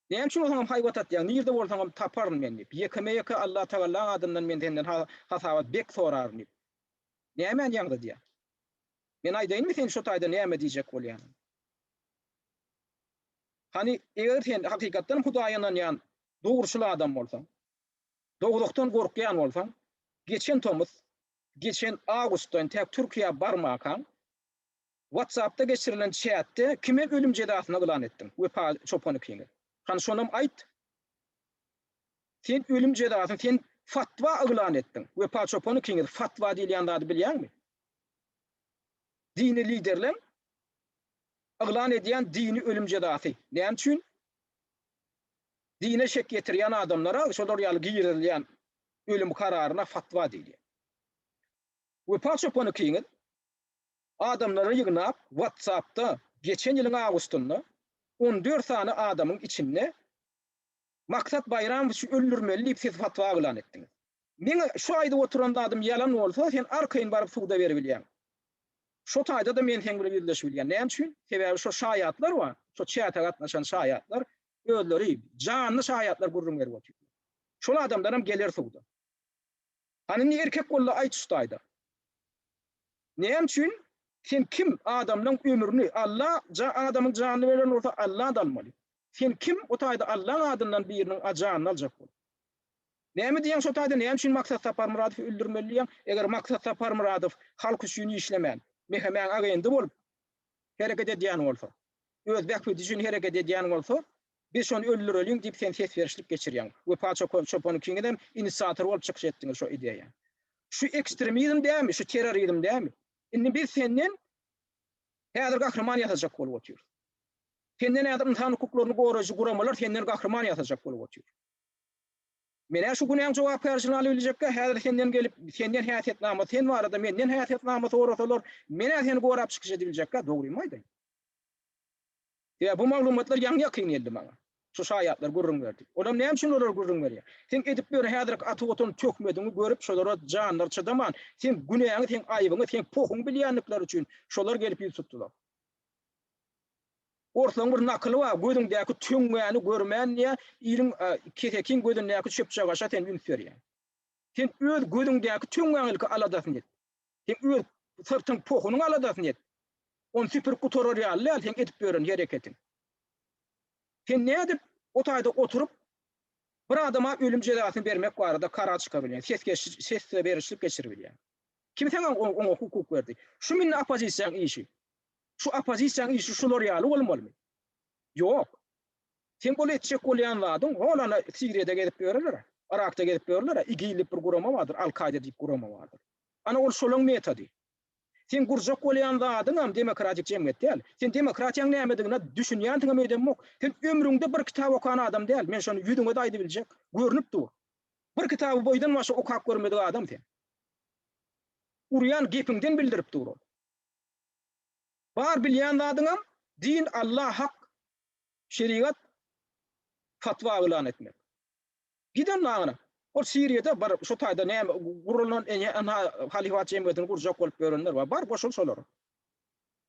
Näme üçin bolsaňam haýbat atýaň, nirde bolsaňam taparyn men diýip. Ýekeme-ýeke Allatagallaň adyndan men senden hasabat bek soraryn diýip. Nämäni ýaňzydýaň? Men aýdaýynmy sen şo taýda näme diýjek bolýanyňy? Hany, eger sen hakykatdan Hudaýa ynanýan dogruçyl adam bolsaň, dowzahdan gorkýan bolsaň, geçen tomus, geçen awgustda entäk Türkiýä barmakaň, Whatsappda geçirilen çätde kime ölüm jezasyny yglan etdiň? Wepa çopan ikiňiz. Hany şonam aýt. Sen ölüm jezasyny sen fatwa yglan etdiň. Wepa çopan ikiňiz fatwa diýilýän zady bilýäňmi? Dini liderleň yglan edýän dini ölüm jezasy. Näme üçin? Dine şek ýetirýän adamlara şolar ýaly girizilýän ölüm kararyna fatwa diýilýär. Wepa çopan ikiňiz Adamlary ýygnap WhatsAppda geçen ýylyň awgustynda 14 sany adamyň içinde Maksat Baýramowiçi öldürmeli diýip siz fatwa yglan etdiňiz. Meň şu aýdyp oturan zadym ýalan bolsa sen arkaýyn baryp suda beribilýäň. Şo taýda-da men seň bilen ýüzleşibilýän. Näme üçin? Sebäbi şo şaýatlar bar, şo çäte gatnaşan şaýatlar özleri janly şaýatlar gürrüň berip otyrlar. Şol adamlaram geler suda. Hany indi erkek bolda aýt şu taýda. Näme üçin sen kim adamlaň ömrüni Alla ja adamyň janyny beren bolsa Alla da almaly. Sen kim o taýda Allaň adyndan biriniň a janyny aljak bolup. Näme diýýäň şo taýda näme üçin Maksat Saparmyradowy öldürmeli diýýäň? Eger Maksat Saparmyradow halk üçin işlemän, MHM-iň agendi bolup hereket edýän bolsa, öz bähbidi üçin hereket edýän bolsa, Biz şony öldüreliň diýip sen ses berişlik geçirýäň. Wepa çopan çopan ikiňizem inisiator bolup çykyş etdiňiz şo ideýa. Şu ekstremizm dämi, şu terrorizm dämi? Indi biz senden häzir gahryman ýasajak bolup otyrys. Senden häzir ynsan hukuklaryny goraýjy guramalar senden gahryman ýasajak bolup otyr. Men-ä şu günäň jogapkärçiligini alybiljekkä, häzir senden gelip, senden häsiýetnama, sen barada menden häsiýetnama sorasalar, men-ä seni gorap çykyş edibiljekkä, dogrymy aýdaýyn. Sebäbi bu maglumatlar ýaňy-ýakyn geldi maňa. Şu şaýatlar gürrüň berdi. Olam näme üçin olar gürrüň berýär? Seň edip ýören häzirki atyp oturan töhmediňi görüp, şolara janlary çydaman, seň günäňi, seň aýbyňy, seň pohuňy bilýändikleri üçin şolar gelip ýüz tutdular. Orslaň bir nakyly bar, gözüňdäki töňňäni görmän diýýär, iliň kesekiň gözündäki çöpjagaşa sen üns berýäň. Sen öz gözüňdäki töňňäň ilki aladasyny et. Sen öz syrtyň pohunyň aladasyny et. Ony süpürip gutarar ýaly däl seň edip ýören hereketiň. Sen nädip o taýda oturyp bir adama ölüm jezasyny bermek barada karar çykabilýäň, ses ses berişlik geçiribilýäň? Kim saňa oňa hukuk berdi? Şu indi oppozisiýaň işi. Şu oppozisiýaň işi şular ýaly bolmalymy? Ýok. Seň ol etjek bolýan zadyň hol ana Siriýada gezip ýörerler, Yrakda gezip ýörler, IGIL diýip bir gurama bardyr, Al-Kaýda diýip gurama bardyr. Ana ol şolaň metody. Seň gurjak bolýan zadyňam demokratik jemgyýet däl. Sen demokratiýaň nämedigine düşünýänsiňem öýdemok. Sen ömrüňde bir kitap okan adam däl. Men şony ýüzüňe-de aýdybiljek. Görnüp dur. Bir kitaby boýdan başa okap görmedik adam sen. Urýan gepiňden bildirip dur ol. Bar bilýän zadyňam din, Alla, hak, şerigat, fatwa yglan etmek. Giden dagyna. Ol Siriýada bir şo taýda näme gurulan ynha halyfat jemgyýetini gurjak bolup ýörenler bar. Bar goşul şolara.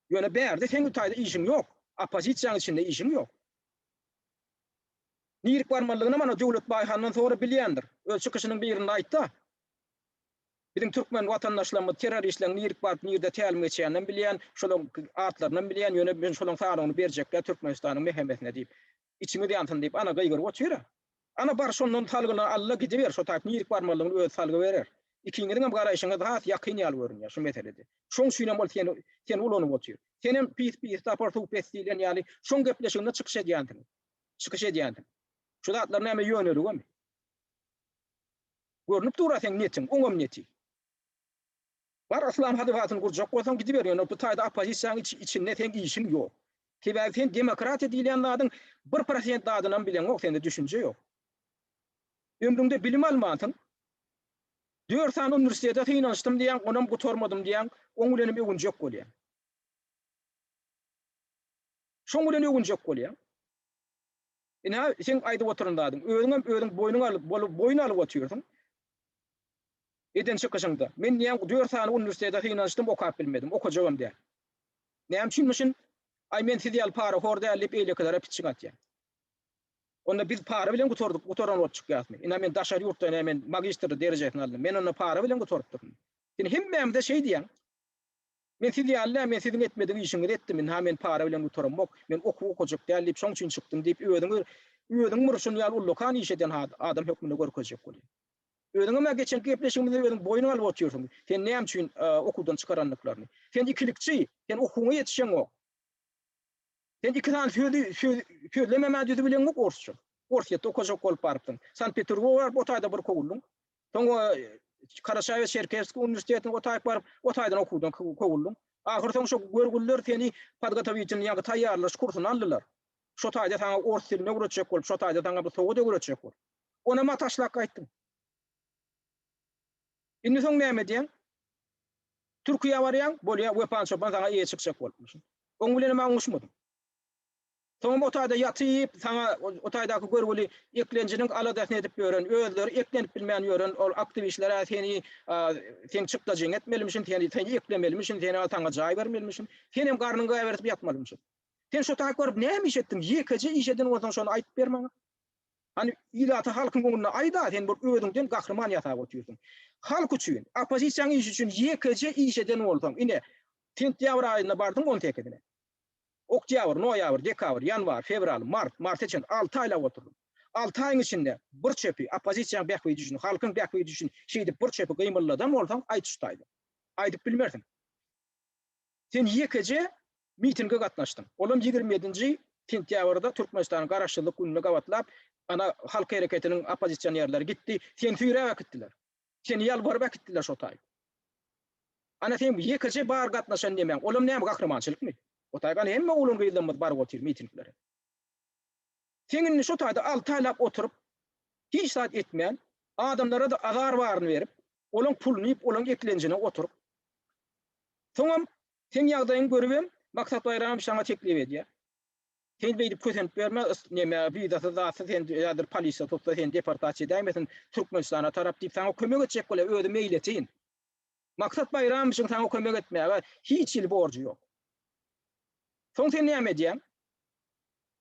Ýöne bärde seň bu taýda işiň ýok. Oppozisiýaň içinde işiň ýok. Nirik barmalygyny mana Döwlet Baýhandan sora bilýändir. Öz çykyşynyň birinde aýtda. Biziň türkmen watandaşlarymyz terroristleriň nirik baryp nirde tälim geçýäninem bilýän, şolaň atlarynam bilýän, ýöne men şolaň sanawyny berjekdä Türkmenistanyň mehemesine diýip. Içiňiz ýansyn diýip ana gygyryp otyr-a. Ana bar şondan salgyny al-da gidiber şo taýp nirik barmalydygyny özi salgy berer. Ikiňiziňem garaýşyňyz has ýakyn ýaly görünýär şu meselede. Şoň üçinem ol seni seni ulanyp otyr. Senem pis pis tapar suw pes diýlen ýaly şoň gepleşiginde çykyş edýänsiň. Çykyş edýänsiň. Şu zatlar näme ýöneligemi? Görnüp dur-a seň netiň, oňam neti. Bar yslam halyfatyny gurjak bolsaň gidiber, ýöne bu taýda oppozisiýaň içinde seň işiň ýok. Sebäbi sen demokratiýa diýilýän zadyň bir prosent zadynam bileňok, sende düşünje ýok. Ömrüňde bilim almansyň. Dört sany uniwersitete synanyşdym diýýäň, onam gutarmadym diýýäň, oň bilenem öwünjek bolýaň. Şoň bilen öwünjek bolýaň. Ine, seň aýdyp oturan zadyň. Özüňem özüň boýnuňa alyp, bolup boýun alyp otyrsyň. Eden çykyşyňda. Men diýýän dört sany uniwersitete synanyşdym, okap bilmedim, okajagam däl. Näme üçinmişin? Aý men siz ýaly parahor däl diýip beýlekilere piçiň atýaň. Onda biz para bilen gutardyk, gutaran bolup çykýasmy? Ine men daşary ýurtda ine men magistr derejesini aldym. Men onda para bilen gutarypdyryn. Sen hemmämize şeý diýýäň. Men siz ýaly däl, men siziň etmedik işiňizi etdim, ynha men para bilen gutaramok, men okuw okajak däl diýip şoň üçin çykdym diýip özüňi özüň bir şuny ýaly ullakan iş eden adam hökmünde görkezjek bolýaň. Özüňem-ä geçenki gepleşigimizde özüň boýnuňa alyp otyrsyň, seni näme üçin okuwdan çykarandyklaryny. Sen ikilikçi, sen okuwyňa ýetişeňok. Sen iki sany sözi söz sözlememä düzübileňok orsça. Orsýetde okajak bolup barypsyň. Sankt-Peterburga baryp o taýda bir kowuldyň. Soň Karaçaýewo-Çerkessk uniwersitetine o taýyk baryp, o taýdan okuwdan kowuldyň. Ahyr soň şo görgüliler seni podgotowitelnyý ýaňky taýýarlaýyş kursuny aldylar. Şo taýda saňa ors dilini öwretjek bolup, şo taýda saňa bir sowat öwretjek bolup. Onam-a taşlap gaýtdyň. Indi soň näme edýäň? Türkiýä barýaň, bolýa, Wepaly çopan saňa eýe çykjak bolupmyşyn. Oň bilenem-ä oňuşmadyň. Soňam o taýda ýatyp, saňa o taýdaky görgüli eklenjiniň aladasyny edip ýören, özleri eklenip bilmän ýören ol aktiwistler-ä seni, seň çykdajyňy etmelimişin, seni, seni eklemelimişin, seni saňa jaý bermelimişin. Senem garnyňy gäbertip ýatmalymyşyn. Sen şo taýy görüp näme iş etdiň? Ýekeje iş eden bolsaň şony aýdyp ber maňa. Hany ilata halkyň öňünde aýda, sen bir özüňden gahryman ýasap otyrsyň. Halk üçin, oppozisiýaň işi üçin ýekeje iş eden bolsaň, ine, sentýabr aýynda bardyň on sekizine. Oktýabr, noýabr, dekabr, ýanwar, fewral, mart, marta çenli alty aýlap oturdym. Alty aýyň içinde bir çöpi oppozisiýaň bähbidi üçin, halkyň bähbidi üçin şeýdip bir çöpi gymyldadan bolsaň, aýt şu taýda. Aýdyp bilmersiň. Sen ýekeje mitinge gatnaşdyň. Olam 27-nji sentýabrda Türkmenistanyň Garaşsyzlyk gününe gabatlap, ana Halk hereketiniň oppozisionerleri gitdi, seni süýräp äkitdiler. Seni ýalbaryp äkitdiler şo taýy. Ana seň ýekeje bar gatnaşan nemäň, olam näme gahrymançylykmy? O taýy ana hemme oglan-gyzlarymyz baryp otyr mitinglere. Seň indi şo taýda alty aýlap oturyp, hiç zat etmän, adamlara-da azar baryny berip, olaň puluny iýip, olaň eklenjine oturyp, soňam seň ýagdaýyňy görübem Maksat Baýramow saňa teklip edýär. Sen beýdip kösenip ýörme, neme, wizasyz zatsyz sen häzir polisiýa tutsa seni deportasiýa edäýmesin Türkmenistana tarap diýip saňa kömek etjek bolýar, özi meýletin. Maksat Baýramowyň saňa kömek etmäge hiç hili borjy ýok. Soň sen näme edýäň?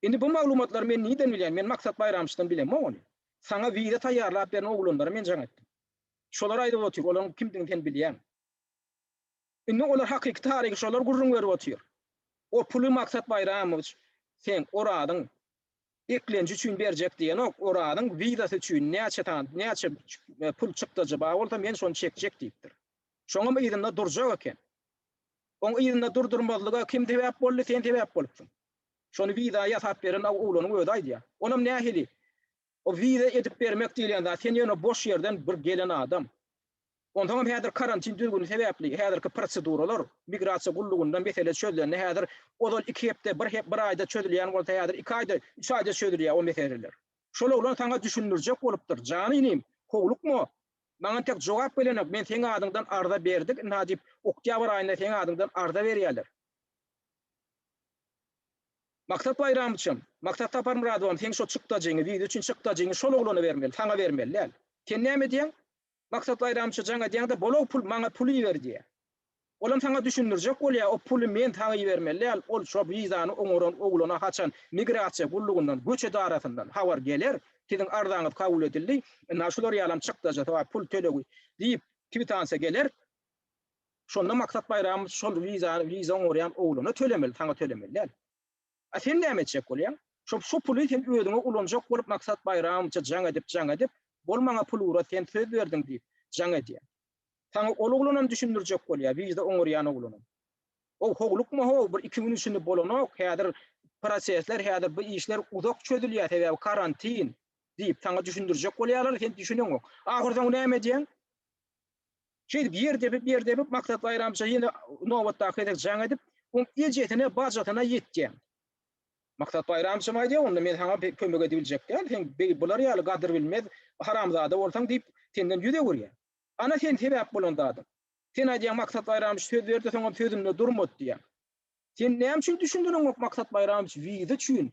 Indi bu maglumatlary men nirden bilýän? Men Maksat Baýramçydan bilemok ony. Saňa wiza taýýarlap beren oglanlara men jaň etdim. Şolar aýdyp otyr, olaryň kimdigini sen bilýäň. Indi olar hakyky taryhy şolar gürrüň berip otyr. O puly Maksat Baýramowiç seň Orazyň eklenji üçin berjek diýenok, Orazyň wizasy üçin näçe sany, näçe pul çykdajy bar bolsa men şony çekjek diýipdir. Şoňam yzynda durjak eken. Oň yzynda durdurmazlyga kim sebäp boldy, sen sebäp bolupsyň. Şony wiza ýasap beren oglanyň özi aýdýar. Onam nähili? O wiza edip bermek diýilýän zat, sen ýöne boş ýerden bir gelen adam. Onsoňam häzir karantin düzgüni sebäpli häzirki proseduralar migrasiýa gullugynda mesele çözlende häzir ozal iki hepde, bir bir aýda çözülýän bolsa häzir iki aýda, üç aýda çözülýär o meseleler. Şol oglan saňa düşündirjek bolupdyr. Jan inim, howlukma. Maňa entek jogap gelenok, men seň adyňdan arza berdik, ynha diýip, oktýabr aýynda seň adyňdan arza berýärler. Maksat Baýramowiçem, Maksat Saparmyradowam seň şo çykdajyňy, wiza üçin çykdajyňy şol oglana bermeli, saňa bermeli däl. Sen näme edýäň? Maksat Baýramowiçe jaň edýäň-de, bol-ow pul, maňa pul iber diýýär. Olam saňa düşündirjek bolýar, o puly men saňa ibermeli däl, ol şo wizany oňaran oglana haçan migrasiýa gullugyndan, göç edarasyndan habar geler, siziň arzaňyz kabul edildi, ynha şular ýalam çykdajysy bar, pul tölegi diýip kwitansiýa geler, şonda Maksat Baýramowiç şol wizany, wiza oňarýan oglana tölemeli, saňa tölemeli däl. A sen näme etjek bolýaň? Şo şo puly sen özüňe ulanjak bolup Maksat Baýramowiçe jaň edip, jaň edip, bol maňa pul ugrat, sen söz berdiň diýip, jaň edýäň. Saňa ol oglanam düşündirjek bolýar, wiza oňarýan oglanam. Ow, howlukma how, bir iki gün içinde bolanok, häzir prosesler, häzir bu işler uzak çözülýär, sebäbi karantin diýip saňa düşündirjek bolýarlar, sen düşüneňok. Ahyrsoňy näme edýäň? Şeýdip ýer depip, ýer depip Maksat Baýramça ýene nobatdaky gezek jaň edip, oň ejesine, bajasyna ýetýäň. Maksat Baýramçam aýdýar, onda men saňa kömek edibiljek däl, sen bular ýaly gadyrbilmez haramzada bolsaň diýip, senden ýüz öwürýär. Ana sen sebäp bolan zadyň. Sen aýdýaň Maksat Baýramowiç söz berdi soňam sözünde durmady diýýäň. Sen näme üçin düşündireňok Maksat Baýramowiç wiza üçin,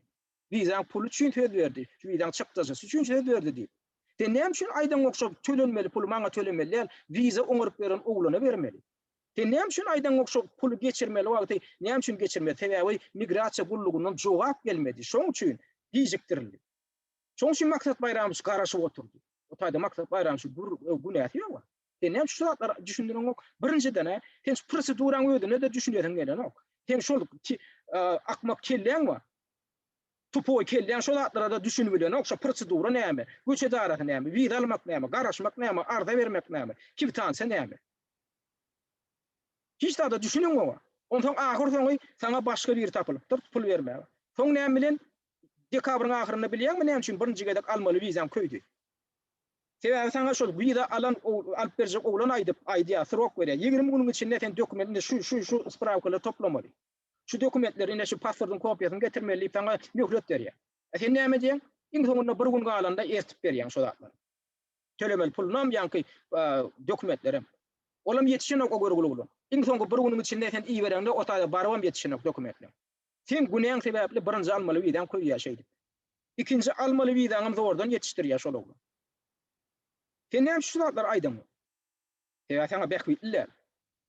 wizaň puly üçin söz berdi, şu wizaň çykdajysy üçin söz berdi diýip. Sen näme üçin aýdaňok şo tölenmeli puly maňa tölemeli däl, wiza oňaryp beren oglana bermeli. Sen näme üçin aýdaňok şo puly geçirmeli wagty näme üçin geçirmedi sebäbi migrasiýa gullugyndan jogap gelmedi şoň üçin gijikdirildi. Şoň üçin Maksat Baýramowiç garaşyp oturdy. O taýda Maksat Baýramowiçiň günäsi ýok. Sen näme üçin şu zatlary düşündireňok? Birinjiden-ä, sen şu proseduraň özüne-de düşünesiň gelenok. Sen şol akmak kelläň bar. Tupoý kelläň şo zatlara-da düşünibilenok. Şo prosedura näme? Göç edarasy näme? Wiza almak näme? Garaşmak näme? Arza bermek näme? Kwitansiýa näme? Hiç zada düşüneňok. Onsoň ahyrsoňy saňa başga biri tapylypdyr pul bermäge. Soň näme bilen Dekabryň ahyrynda bilýäňmi näme üçin birinji gezek almaly wizaň köýdi? Sebäbi saňa şol wiza alan alyp berjek oglan aýdyp aýdýar, srok berýär. 20 günüň içinde sen dokument indi şu şu şu sprawkalary toplamaly. Şu dokumentleri ine şu pasportyň kopiýasyny getirmeli diýip saňa möhlet berýär. A sen näme edýäň? Iň soňunda bir gün galanda ertip berýäň şo zatlary. Tölemeli pulunam ýaňky dokumentlerem. Olam ýetişenok o görgüli oglan. Iň soňky bir günüň içinde sen ibereňde o taýda barybam ýetişenok dokumentleň. Seň günäň sebäpli birinji almaly wizaň köýýär şeýdip. Ikinji almaly wizaňam zordan ýetişdirýär şol oglan. Sen näme üçin şu zatlary aýdaňok? Sebäbi saňa bähbitli däl.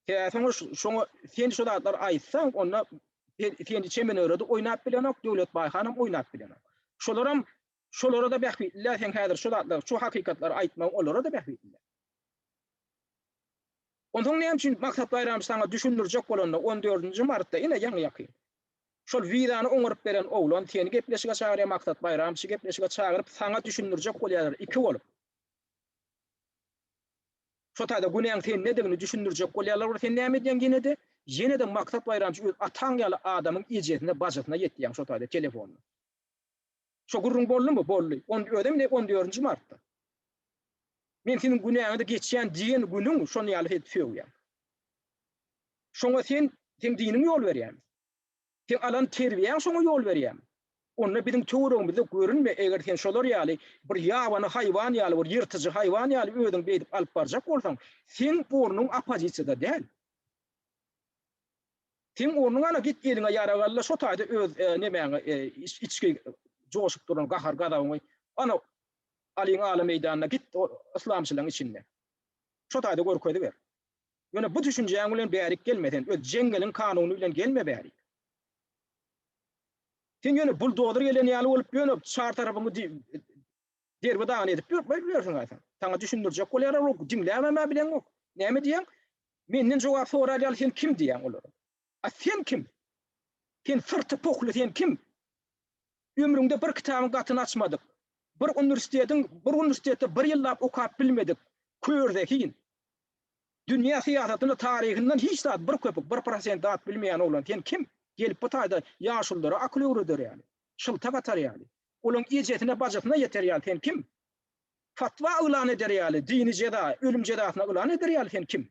Sebäbi soňra şoňa sen şu zatlary aýtsaň, onda seni çemenörede oýnap bilenok, Döwlet Baýhanam oýnap bilenok. Şolaram şolara-da bähbitli däl, sen häzir şu zatlary, şu hakykatlary aýtmagyň olara-da bähbitli däl. Onsoň näme üçin Maksat Baýramow saňa düşündirjek bolanda on dördünji martda, ine ýaňy ýakyn. Şol wizany oňaryp beren oglan seni gepleşige çagyrýar Maksat Baýramowyçy gepleşige çagyryp saňa düşündirjek bolýarlar iki bolup. Şo taýda günäň sendedigini düşündirjek bolýarlar bir sen näme edýäň ýenede? Ýenede Maksat Baýramowyç öz ataň ýaly adamyň ejesine bajysyna ýetýäň şo taýda telefonda. Şo gürrüň boldumy? Boldy. On özem ine on dördünji martda. Men seniň günäňi-de geçýän diýen günüň şony ýaly edip sögýäň. Şoňa sen, seň diniň ýol berýärmi? Seň alan terbiýäň şoňa ýol berýärmi? Onda biziň töweregimizde görünme, eger sen şolar ýaly bir ýabany haýwan ýaly, bir ýyrtyjy haýwan ýaly özüňi beýdip alyp barjak bolsaň, seň ornuň oppozisiýada däl. Seň ornuň ana git eliňe ýarag al-da şo taýda öz nemäňi içki joşup duran gahar-gazabyňy ana Alyň ala meýdanyna git yslamçylaryň içinde. Şo taýda görkeziber. Ýöne bu düşünjäň bilen bärik gelme sen öz jeňňeliň kanuny bilen gelme bärik. Sen ýöne buldozer gelen ýaly bolup ýöne çar tarapyňy derbi-dagyn edip ýörsüň sen. Saňa düşündirjek bolýarlar, ol diňläbem-ä bileňok. Näme diýýäň? Menden jogap sorar ýaly sen kim diýýäň olara. A sen kim? Sen syrty pohly sen kim? Ömrüňde bir kitabyň gatyny açmadyk, bir uniwersitetiň bir uniwersitetde bir ýyllap okap bilmedik kör zehin. Dünýä syýasatyny taryhyndan hiç zat bir köpük bir prosent zat bilmeýän oglan sen kim? Gelip bu taýda ýaşululara akyl öwreder ýaly, şyltak atar ýaly, olaň ejesine bajysyna ýeter ýaly sen kim? Fatwa yglan eder ýaly, dini jeza, ölüm jezasyna yglan eder ýaly sen kim?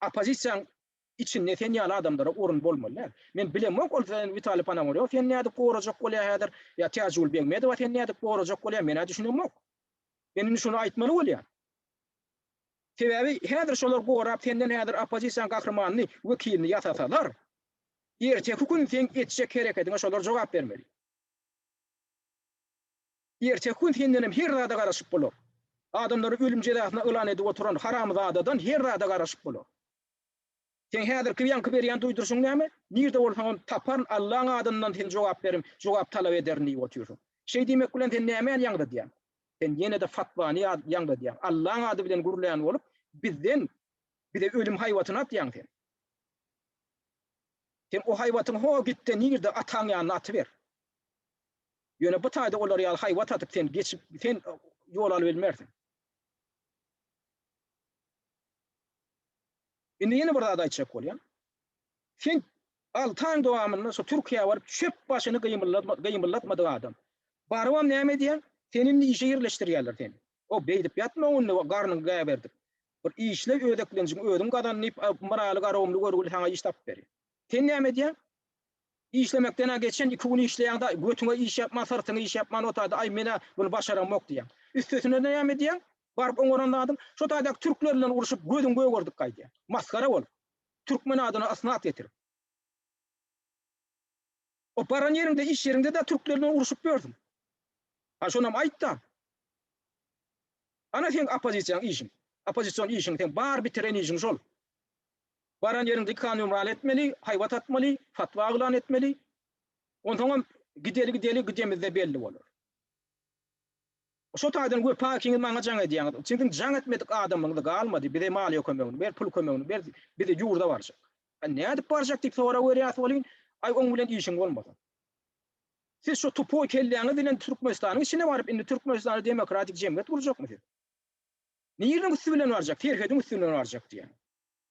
Oppozisiýaň içinde sen ýaly adamlara orun bolmaly däl. Men bilemok ol sen Witaliý Ponomarýow seni nädip gorajak bolýar häzir ýa Täjigül Begmedowa seni nädip gorajak bolýar men-ä düşünemok. Men indi şuny aýtmaly bolýan. Sebäbi häzir şolar gorap senden häzir oppozisiýaň gahrymanyny, wekilini ýasasalar, erteki gün seň etjek hereketiňe şolar jogap bermeli. Erteki gün sendenem her zada garaşyp bolar. Adamlary ölüm jezasyna yglan edip oturan haramzadadan her zada garaşyp bolar. Seň häzirki ýaňky berýän duýduryşyň näme? Nirde bolsaňam taparyn, Allaň adyndan sen jogap berin, jogap talap ederin diýip otyrsyň. Şeý diýmek bilen sen nämäni ýaňzydýaň? Sen ýene-de fatwany ýaňzydýaň. Allaň ady bilen gürlän bolup, bizden, bize ölüm haýbatyny atýaň sen. Sen o haýbatyňy ho gitde nirde ataň ýanyna atyber. Ýöne bu taýda olar ýaly haýbat atyp sen geçip, sen ýol alybilmersiň. Indi ýene bir zat aýtjak bolýan. Sen 6 aýyň dowamynda şu Türkiýä baryp çöp başyny gymyldatmadyk adam. Barybam näme edýäň? Seni indi işe ýerleşdirýärler seni. O beýdip ýatma onda garnyňy gäberdip. Bir işle özeklenjiňi özüň gazan diýip Myraly Garagumly görgüli saňa iş tapyp berýär. Sen näme edýäň? Işlemekden-ä geçen iki gün işleýäň-de, götüňe iş ýapman, syrtyňa iş ýapman otaýda, aý men-ä muny başaramok diýýäň. Üstesine-de näme edýäň? Baryp oňaran zadyň, şo taýdaky türkler bilen urşup, gözüň gögerdip gaýdýaň. Masgara bolup. Türkmen adyna ysnat getirip. O baran ýeriňde, iş ýeriňde-de türkler bilen urşup ýörsüň. Ha şonam aýt-da. Ana seň oppozisiýaň işiň. Oppozision işiň, seň bar bitiren işiň şol. Baran ýeriňde ikan ýumral etmeli, haýbat atmaly, fatwa yglan etmeli. Onsoňam gideli gideli gidemizde belli bolar. Şo taýdan Wepa ikiňiz maňa jaň edýäňiz. Siziň jaň etmedik adamyňyz galmady. Bize maliýe kömegini ber, pul kömegini ber, bize ýurda barjak. A nädip barjak diýip sorag berýäs welin, aý oň bilen işiň bolmasa. Siz şo tupoý kelläňiz bilen Türkmenistanyň içine baryp indi Türkmenistanda demokratik jemgyýet gurjakmy siz? Niriniň üsti bilen barjak? Serhediň üsti bilen barjak diýýäň.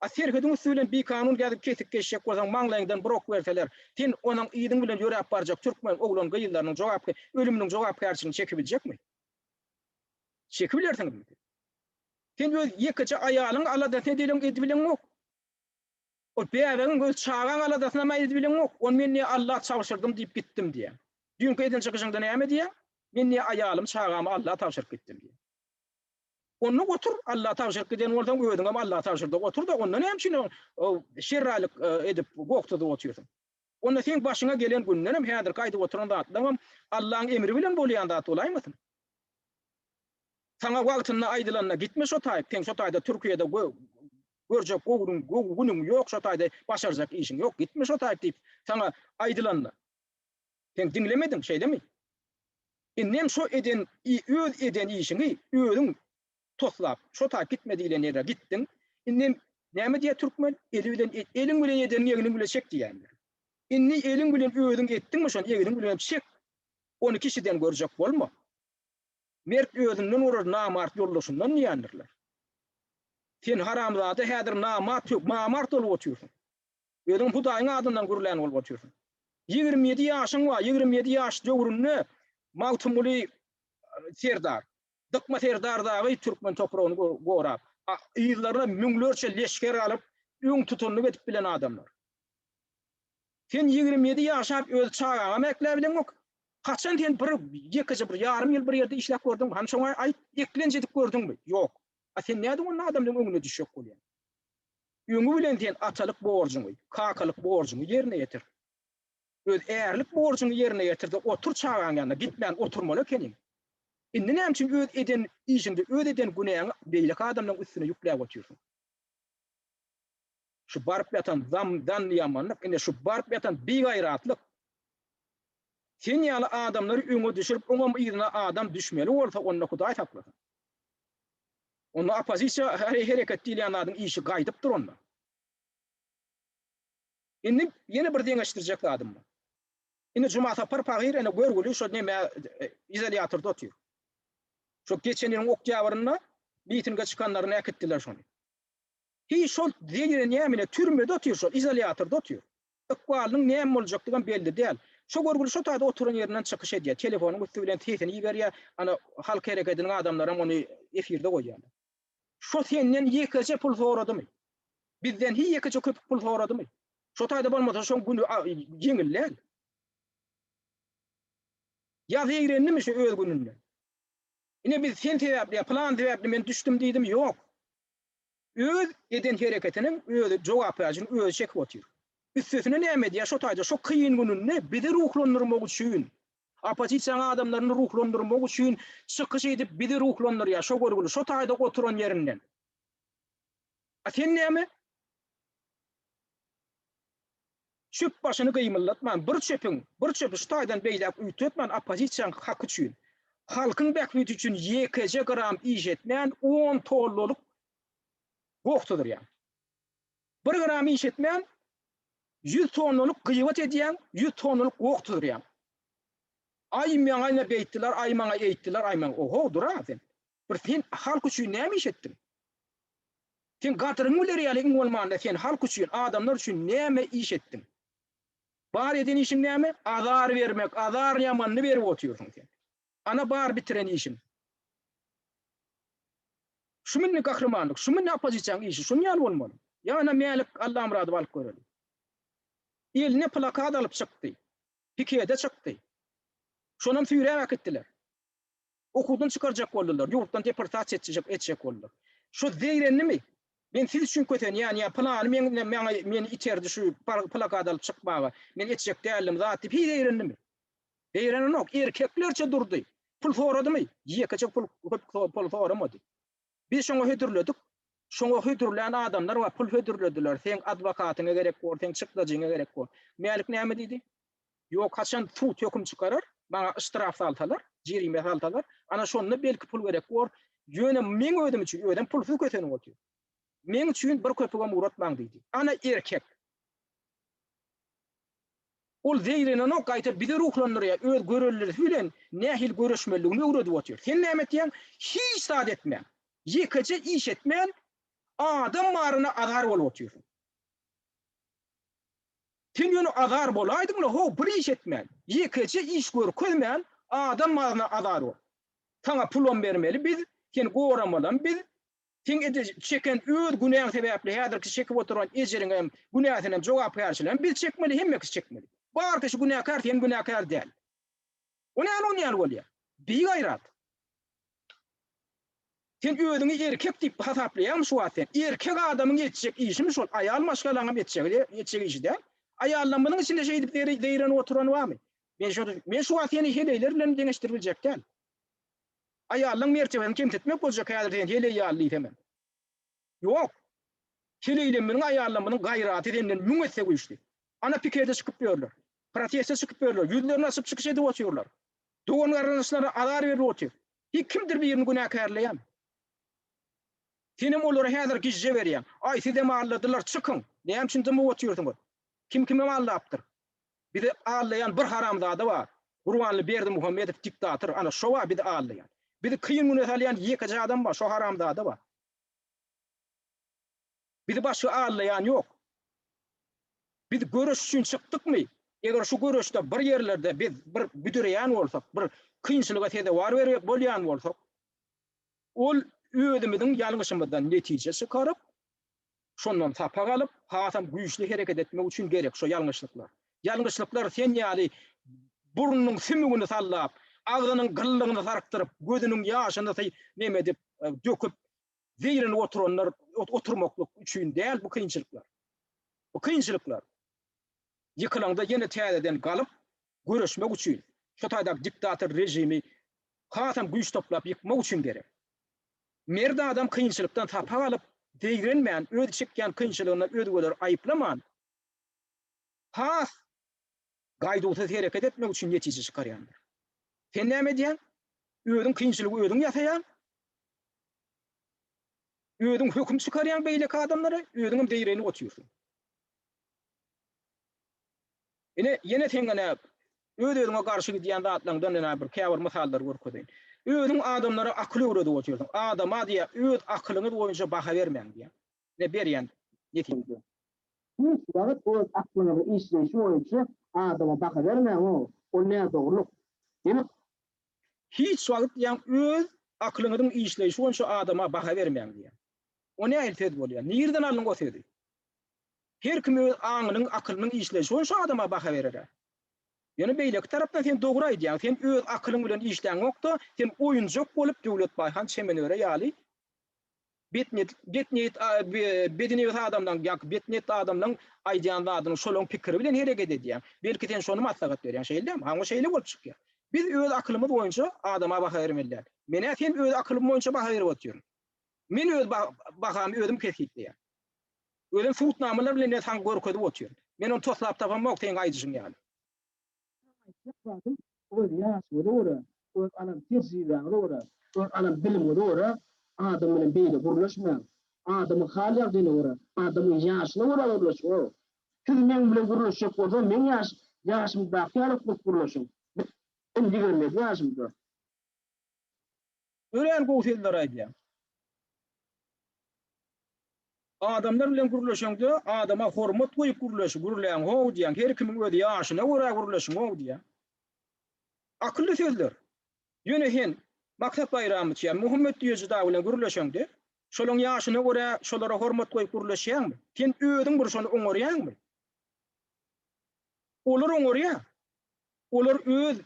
A serhediň üsti bilen bikanun gezip kesik geçjek bolsaň maňlaýyňdan bir ok berseler, sen onuň yzyň bilen ýöräp barjak türkmen oglan gyzlarynyň jogap ölüminiň jogapkärçiligini çekibiljekmi? Çekibilersiňizmi siz? Sen öz ýekeje aýalyň aladasyny edeliň edibileňok. Ol bäbegiň öz çagaň aladasynam edibileňok. Ony men niýe Alla tabşyrdym diýip gitdim diýýäň. Düýnki eden çykyşyňda näme diýýäň? Men niýe aýalymy çagamy Alla tabşyryp gitdim diýýäň. Onda otur, Alla tabşyryp giden bolsaň, özüňem Alla tabşyrda otur-da, onda näme üçin şerraýlyk edip, gok tutup otyrsyň? Onda seň başyňa gelen gündenem, häzirki aýdyp oturan zatlaňam Allaň emri bilen bolýan zat bolaýmasyn? Saňa wagtynda aýdylanda gitme şo taýyp, seň şo taýda Türkiýede görjek gowy günüň ýok, şo taýda başarjak işiň ýok, gitme şo taýyp diýip, saňa aýdylanda. Sen diňlemediň, şeýlemi? Indem şo eden, öz eden işiňi özüň toslap, şo taýyp gitme diýlen ýere gitdiň. Indem näme diýýär türkmen? Eli bilen, eliň bilen edeniňi egniň bilen çek diýýändir. Indi eliň bilen özüň etdiňmi şony, egniň bilen çek. Ony kişiden görjek bolma. Mert özünden görer, namart ýoldaşyndan diýýändirler. Sen haramzada häzir namart, namart bolup otyrsyň. Özüň Hudaýyň adyndan gürlän bolup otyrsyň. 27 ýaşyň bar, 27 ýaş döwründe Magtymguly serdar, Dykma serdar dagy türkmen topragyny gorap, yzlaryna müňlerçe leşger alyp, öň tutanlyk edip bilen adamlar. Sen 27 ýaşap öz çagaňam ekläbileňok. Haçan sen bir ýekeje bir ýarym ýyl bir ýerde işläp gördüňmi? Hany şoňa aýt, eklenç edip gördüňmi? Ýok. A sen nädip onda adamlaryň öňüne düşjek bolýaň? Öňi bilen sen atalyk borjuňy, kakalyk borjuňy ýerine ýetir. Öz ärlik borjuňy ýerine ýetir-de otur çagaň ýanynda, gitmän oturmaly ekeniň. Indi näme üçin öz eden işiňde, öz eden günäňi beýleki adamlaryň üstüne ýükläp otyrsyň? Şu baryp ýatan zam, zanny ýamanlyk, ine şu baryp ýatan bigaýratlyk. Sen ýaly adamlary öňe düşürip oňam yzyna adam düşmeli bolsa onda Hudaý saklasyn. Onda oppozisiýa hereket diýilýän zadyň işi gaýdypdyr onda. Indi ýene bir deňeşdirjek zadym bar. Indi Jumasapar pahyr ene görgüli şo neme izolýatorda otyr. Şo geçen ýylyň oktýabrynda mitinge çykanlaryny äkitdiler şony. Hiý şol zeýrenýär mine türmede otyr şol izolýatorda otyr. Ykbalynyň näme boljakdygam belli däl. Şo görgüli şo taýda oturan ýerinden çykyş edýär. Telefonyň üsti bilen sesini iberýär. Ana halk herekediniň adamlaram ony efirde goýýarlar. Şo senden ýekeje pul soradymy? Bizden hiý ýekeje köpük pul soradymy? Şo taýda bolmasa şoň güni ýeňil däl. Ýa zeýrendimi şo öz gününden? Ine biz sen sebäpli ýa pylan sebäpli men düşdüm diýdimi? Ýok. Öz eden hereketiniň özi jogapkärçiligini özi çekip otyr. Üstesine näme edýär şo taýda şo kyn gününde bizi ruhlandyrmak üçin, oppozisiýanyň adamlaryny ruhlandyrmak üçin çykyş edip bizi ruhlandyrýar şo görgüli şo taýda oturan ýerinden. A sen näme? Çöp başyny gymyldatman, bir çöpüň, bir çöpi şu taýdan beýläk üýtgetmän oppozisiýanyň haky üçin, halkyň bähbidi üçin ýekeje gram iş etmän on tonnalyk goh syzyrýaň. Bir gram iş etmän ýüz tonnalyk gybat edýäň, ýüz tonnalyk goh syzyrýaň. Aý maňa ine beýtdiler, aý maňa eýtdiler, aý maňa, oho dur-a sen. Bir sen halk üçin näme iş etdiň? Sen gadyryňy biler ýaly iň bolmanda sen halk üçin, adamlar üçin näme iş etdiň? Bar eden işiň näme? Azar bermek, azar ýamanyny berip otyrsyň sen. Ana bar bitiren işiň. Şumy indi gahrymanlyk, şumy indi oppozisiýaň işi, şuny ýaly bolmaly. Ýa ana Mälik Allamyradowy alyp göreli. Eline plakat alyp çykdy. Pikede çykdy. Şonam süýräp äkitdiler. Okuwdan çykarjak boldular, ýurtdan deportasiýa etjek etjek boldular. Şo zeýrendimi? Men siz üçin kösenýän ýa pylany meň maňa meni iterdi şu plakat alyp çykmaga. Men etjek däldim zat diýip hiç zeýrendimi? Zeýrenenok, erkeklerçe durdy. Pul soradymy? Ýekeje pul köp pul soramady. Biz şoňa hödürledik. Şoňa hödürlän adamlar bar, pul hödürlediler. Seň adwokatyňa gerek bor, seň çykdajyňa gerek bor. Mälik näme diýdi? Ýok, haçan sud höküm çykarar, maňa yştraf salsalar, jerime salsalar, ana şonda belki pul gerek bor. Ýöne meň özüm üçin, özem pulsuz kösenip otyr. Meň üçin bir köpügem ugratmaň diýdi. Ana erkek. Ol zeýrenenok, gaýta bizi ruhlandyrýar, öz görellisi bilen nähili göreşmelidigini öwredip otyr. Sen näme etýäň? Hiç zat etmän, ýekeje iş etmän, adam baryna azar bolup otyrsyň. Sen ýöne azar bolaýdyň-la how bir iş etmän, ýekeje iş görkezmän adam baryna azar bol. Saňa pulam bermeli biz, seni goramalam biz, seň ede çeken öz günäň sebäpli häzirki çekip oturan ejiriňem, günäsinem, jogapkärçiligem biz çekmeli, hemme kişi çekmeli. Bar kişi günäkär, sen günäkär däl. O näme onýaly bolýar? Bigaýrat. Sen özüňi erkek diýip hasaplaýaňmy şu wagt sen? Erkek adamyň etjek işimi şol? Aýal maşgalaňam etjegi etjek işi däl. Aýallamyzyň içinde şeýdip zeýrenip oturany barmy? Men şo men şu wagt seni heleýler bilen deňeşdirip biljek däl. Aýallaň mertebesini kemsitmek boljak häzir sen heleý ýaly diýsemem. Ýok. Heleýleminiň aýallamynyň gaýraty senden müň esse güýçli. Ana pikede çykyp ýörler. Proteste çykyp ýörler. Ýüzlerini açyp çykyş edip otyrlar. Dogan-garyndaşlaryna azar berip otyr. Hiç kimdir birini günäkärleýämi? Senem olara häzir gijje berýäň. Aý, sizem aldadylar, çykyň! Näme üçin dymyp otyrsyňyz? Kim kimem aldapdyr? Bizi aldaýan bir haramzada bar. Gurbanly Berdimuhamedow diktator, ana şo bar bizi aldaýan. Bizi kyn güne salýan ýekeje adam bar, şo haramzada bar. Bizi başga aldaýan ýok. Biz göreş üçin çykdykmy? Eger şu göreşde bir ýerlerde biz bir büdüreýän bolsak, bir kynçylyga sezewar bolýan bolsak, ol özümiziň ýalňyşymyzdan netije çykaryp, şondan sapak alyp, hasam güýçli hereket etmek üçin gerek şo ýalňyşlyklar. Ýalňyşlyklar sen ýaly burnunyň sümügini sallap, agzynyň gyllygyny sarkdyryp, gözüniň ýaşyny neme edip, döküp, zeýrenip oturanlar oturmaklyk üçin däl bu kynçylyklar. Bu kynçylyklar ýykylaňda ýene täzeden galyp göreşmek üçin, şo taýdaky diktator režimi hasam güýç toplap ýykmak üçin gerek. Mert adam kynçylykdan sapak alyp, zeýrenmän, öz çekýän kynçylygynda özgeleri aýyplaman, has. Gaýduwsyz hereket etmek üçin netije çykarýandyr. Sen näme edýäň? Özüň kynçylygy özüň ýasaýaň. Özüň höküm çykarýaň beýleki adamlara, özüňem zeýrenip otyrsyň. Ine, ýene seň ene öz-özüňe garşy gidýän zatlaryňdan ene bir käbir mysallary görkezeýin. Özüň adamlara akyl öwredip otyrsyň. Adama diýýär, öz akylyňyz boýunça baha bermäň diýýär. Ine berýän netije. Hiç wagt öz aklyňyzyň işleýşi boýunça adama baha bermäň-ow, ol nädogrulyk. Ýene. Hiç wagt diýýän öz aklyňyzyň işleýşi boýunça adama baha bermäň diýýär. O nähili söz bolýar? Nirden aldyň o sözi? Her kim öz aňynyň, akylynyň işleýşi boýunça adama baha berer-ä. Ýöne beýleki tarapdan sen dogry aýdýaň, sen öz akylyň bilen işläňok-da, sen oýunjak bolup Döwletbaý han Çemenöre ýaly betniýet, betniýet, bedinebis adamlaň ýa-ki betniýetli adamlaň aýdýan zadynyň şolaň pikiri bilen hereket edýäň. Belki sen şony maslahat berýäň, şeýle dälmi? Hawa şeýle bolup çykýar. Biz öz akylymyz boýunça adama baha bermeli däl. Men-ä sen öz akylym boýunça baha berip otyryn. Men öz bahamy özüm kesgitleýän. Özem subutnamalar bilen men saňa görkezip otyryn. Men ony toslap tapamok seň aýdyşyň ýaly. Aýtjak zadym öz ýaşyňyza görä, öz alan tejribäňize görä, öz alan bilimiňize görä adam bilen beýle gürleşmäň. Adamyň hal-ýagdaýyna görä, adamyň ýaşyna görä gürleşiň-ow. Siz meň bilen gürleşjek bolsaňyz meň ýaş ýaşymdaky ýaly bolup gürleşiň. Men 27 ýaşymda. Örän gowy sözler aýdýaň. Adamlar bilen gürleşeňde adama hormat goýup gürleş, gürläň how diýýäň, her kimiň öz ýaşyna görä gürleşiň how diýýäň. Akylly sözler. Ýöne sen Maksat Baýramyç ýa Muhammet Düýeji dagy bilen gürleşeňde, şolaň ýaşyna görä şolara hormat goýup gürleşýäňmi? Sen özüň bir şony oňarýaňmy? Olar oňarýar. Olar öz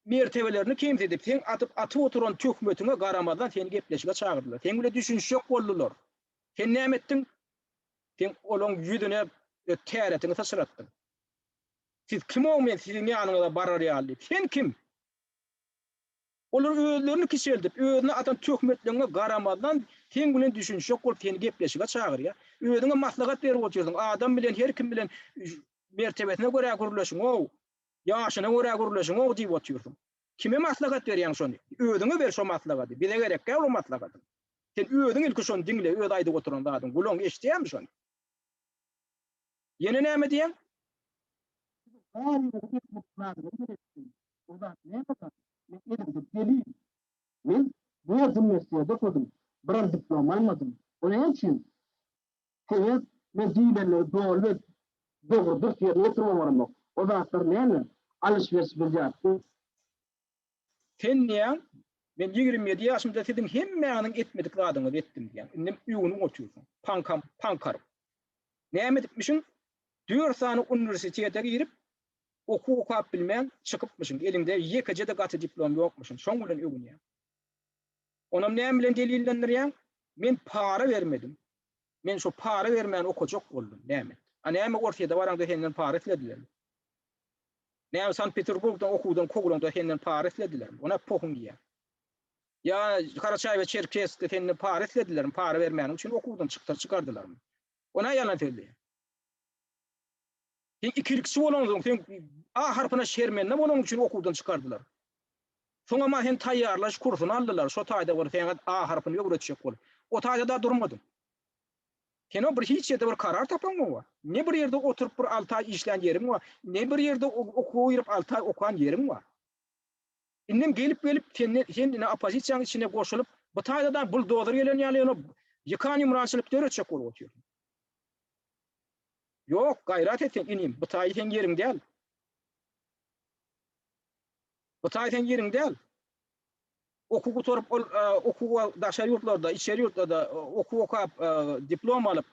mertebelerini kemsidip, seň atyp atyp oturan töhmetiňe garamazdan seni gepleşige çagyrdylar. Seň bilen düşünişjek boldular. Sen näme etdiň? Sen olaň ýüzüne täretiňi syçratdyň. Siz kim-ow men siziň ýanyňyza barar ýaly diýip. Sen kim? Olar özlerini kiçeldip, özüne atan töhmetleriňe garamazdan seň bilen düşünişjek bolup seni gepleşige çagyrýar. Özüňe maslahat berip otyrsyň. Adam bilen her kim bilen mertebesine görä gürleşiň-ow. Ýaşyna görä gürleşiň-ow diýip otyrsyň. Kime maslahat berýäň şony? Özüňe ber şo maslahaty. Bize gerek däl o maslahatyň. Sen özüň ilki şony diňle, öz aýdyp oturan zadyň. Gulagyň eşidýärmi şony? Ýene näme diýýäň? Siziň baryňyzyň etmedik zadyňyzy men etdim. O zat näme zat? Men elimde delil. Men bu ýerde uniwersitetde okadym. Biram diplom almadym. O näme üçin? Sebäp men diýlenleri doly we dogry dürs ýerine ýetirip oňaramok. O zatlar näme? Alyş-beriş wzýatky. Sen diýýäň, men 27 ýaşymda siziň hemmäňiziň etmedik zadyňyzy etdim diýýäň. Indem öwünip otyrsyň. Paňkam, paňkaryp. Näme edipmişiň? Dört sany uniwersitete girip, okuw okap bilmän çykypmyşyň. Eliňde ýekeje-de gaty diplom ýokmuşyn. Şoň bilen öwünýäň. Onam näme bilen delillendirýäň? Men para bermedim. Men şo para bermän okajak boldum. Näme? A näme Orsýede baraňda senden para isledilermi? Näme Sankt-Peterburgdan okuwdan kowulaňda senden para isledilermi? Ona pohuň diýýän. Ýa Karaçaý we Çerkesde senden para isledilermi? Para bermäniň üçin okuwdan çykdyr çykardylarmy? Ona ýalan sözleýän. Sen ikilikçi bolansoň, sen A harpyna şermende bolanyň üçin okuwdan çykardylar. Soňam-a seni taýýarlaýyş kursuny aldylar, şo taýda bir seňe A harpyny öwretjek bolup. O taýda-da durmadyň. Sen-o bir hiç ýerde bir karar tapaňok-a. Ne bir ýerde oturyp bir alty aý işlän ýeriň bar, ne bir ýerde okuwa girip alty aý okan ýeriň bar. Indem gelip-gelip senden sen ine oppozisiýanyň içine goşulyp, bu taýda-da buldozer gelen ýaly ýöne ýykan-ýumrançylyk döretjek bolup otyrsyň. Ýok, gaýrat et sen inim, bu taýy seň ýeriň däl. Bu taý seň ýeriň däl. Okuw gutaryp ol okuwa daşary ýurtlarda, içeri ýurtlarda okuw okap, diplom alyp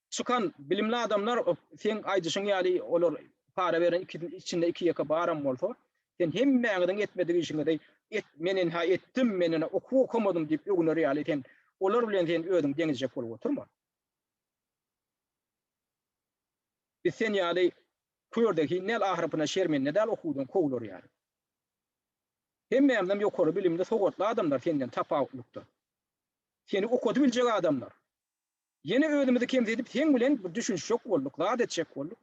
çykan bilimli adamlar seň aýdyşyň ýaly olar para beren içinde iki ýeke baram bolsa, sen hemmäňiziň etmedik işiňizi et, men ynha etdim, men ine okuw okamadym diýip öwüner ýaly sen olar bilen sen özüňi deňejek bolup oturma. Biz sen ýaly Körde hin däl ahyrpyna şermende däl okuwdan kowlar ýaly. Hemmämizem ýokary bilimli sowatly adamlar senden tapawutlykda. Seni okadybiljek adamlar. Ýene özümizi kemsidip seň bilen bir düşünişjek bolduk, zat etjek bolduk.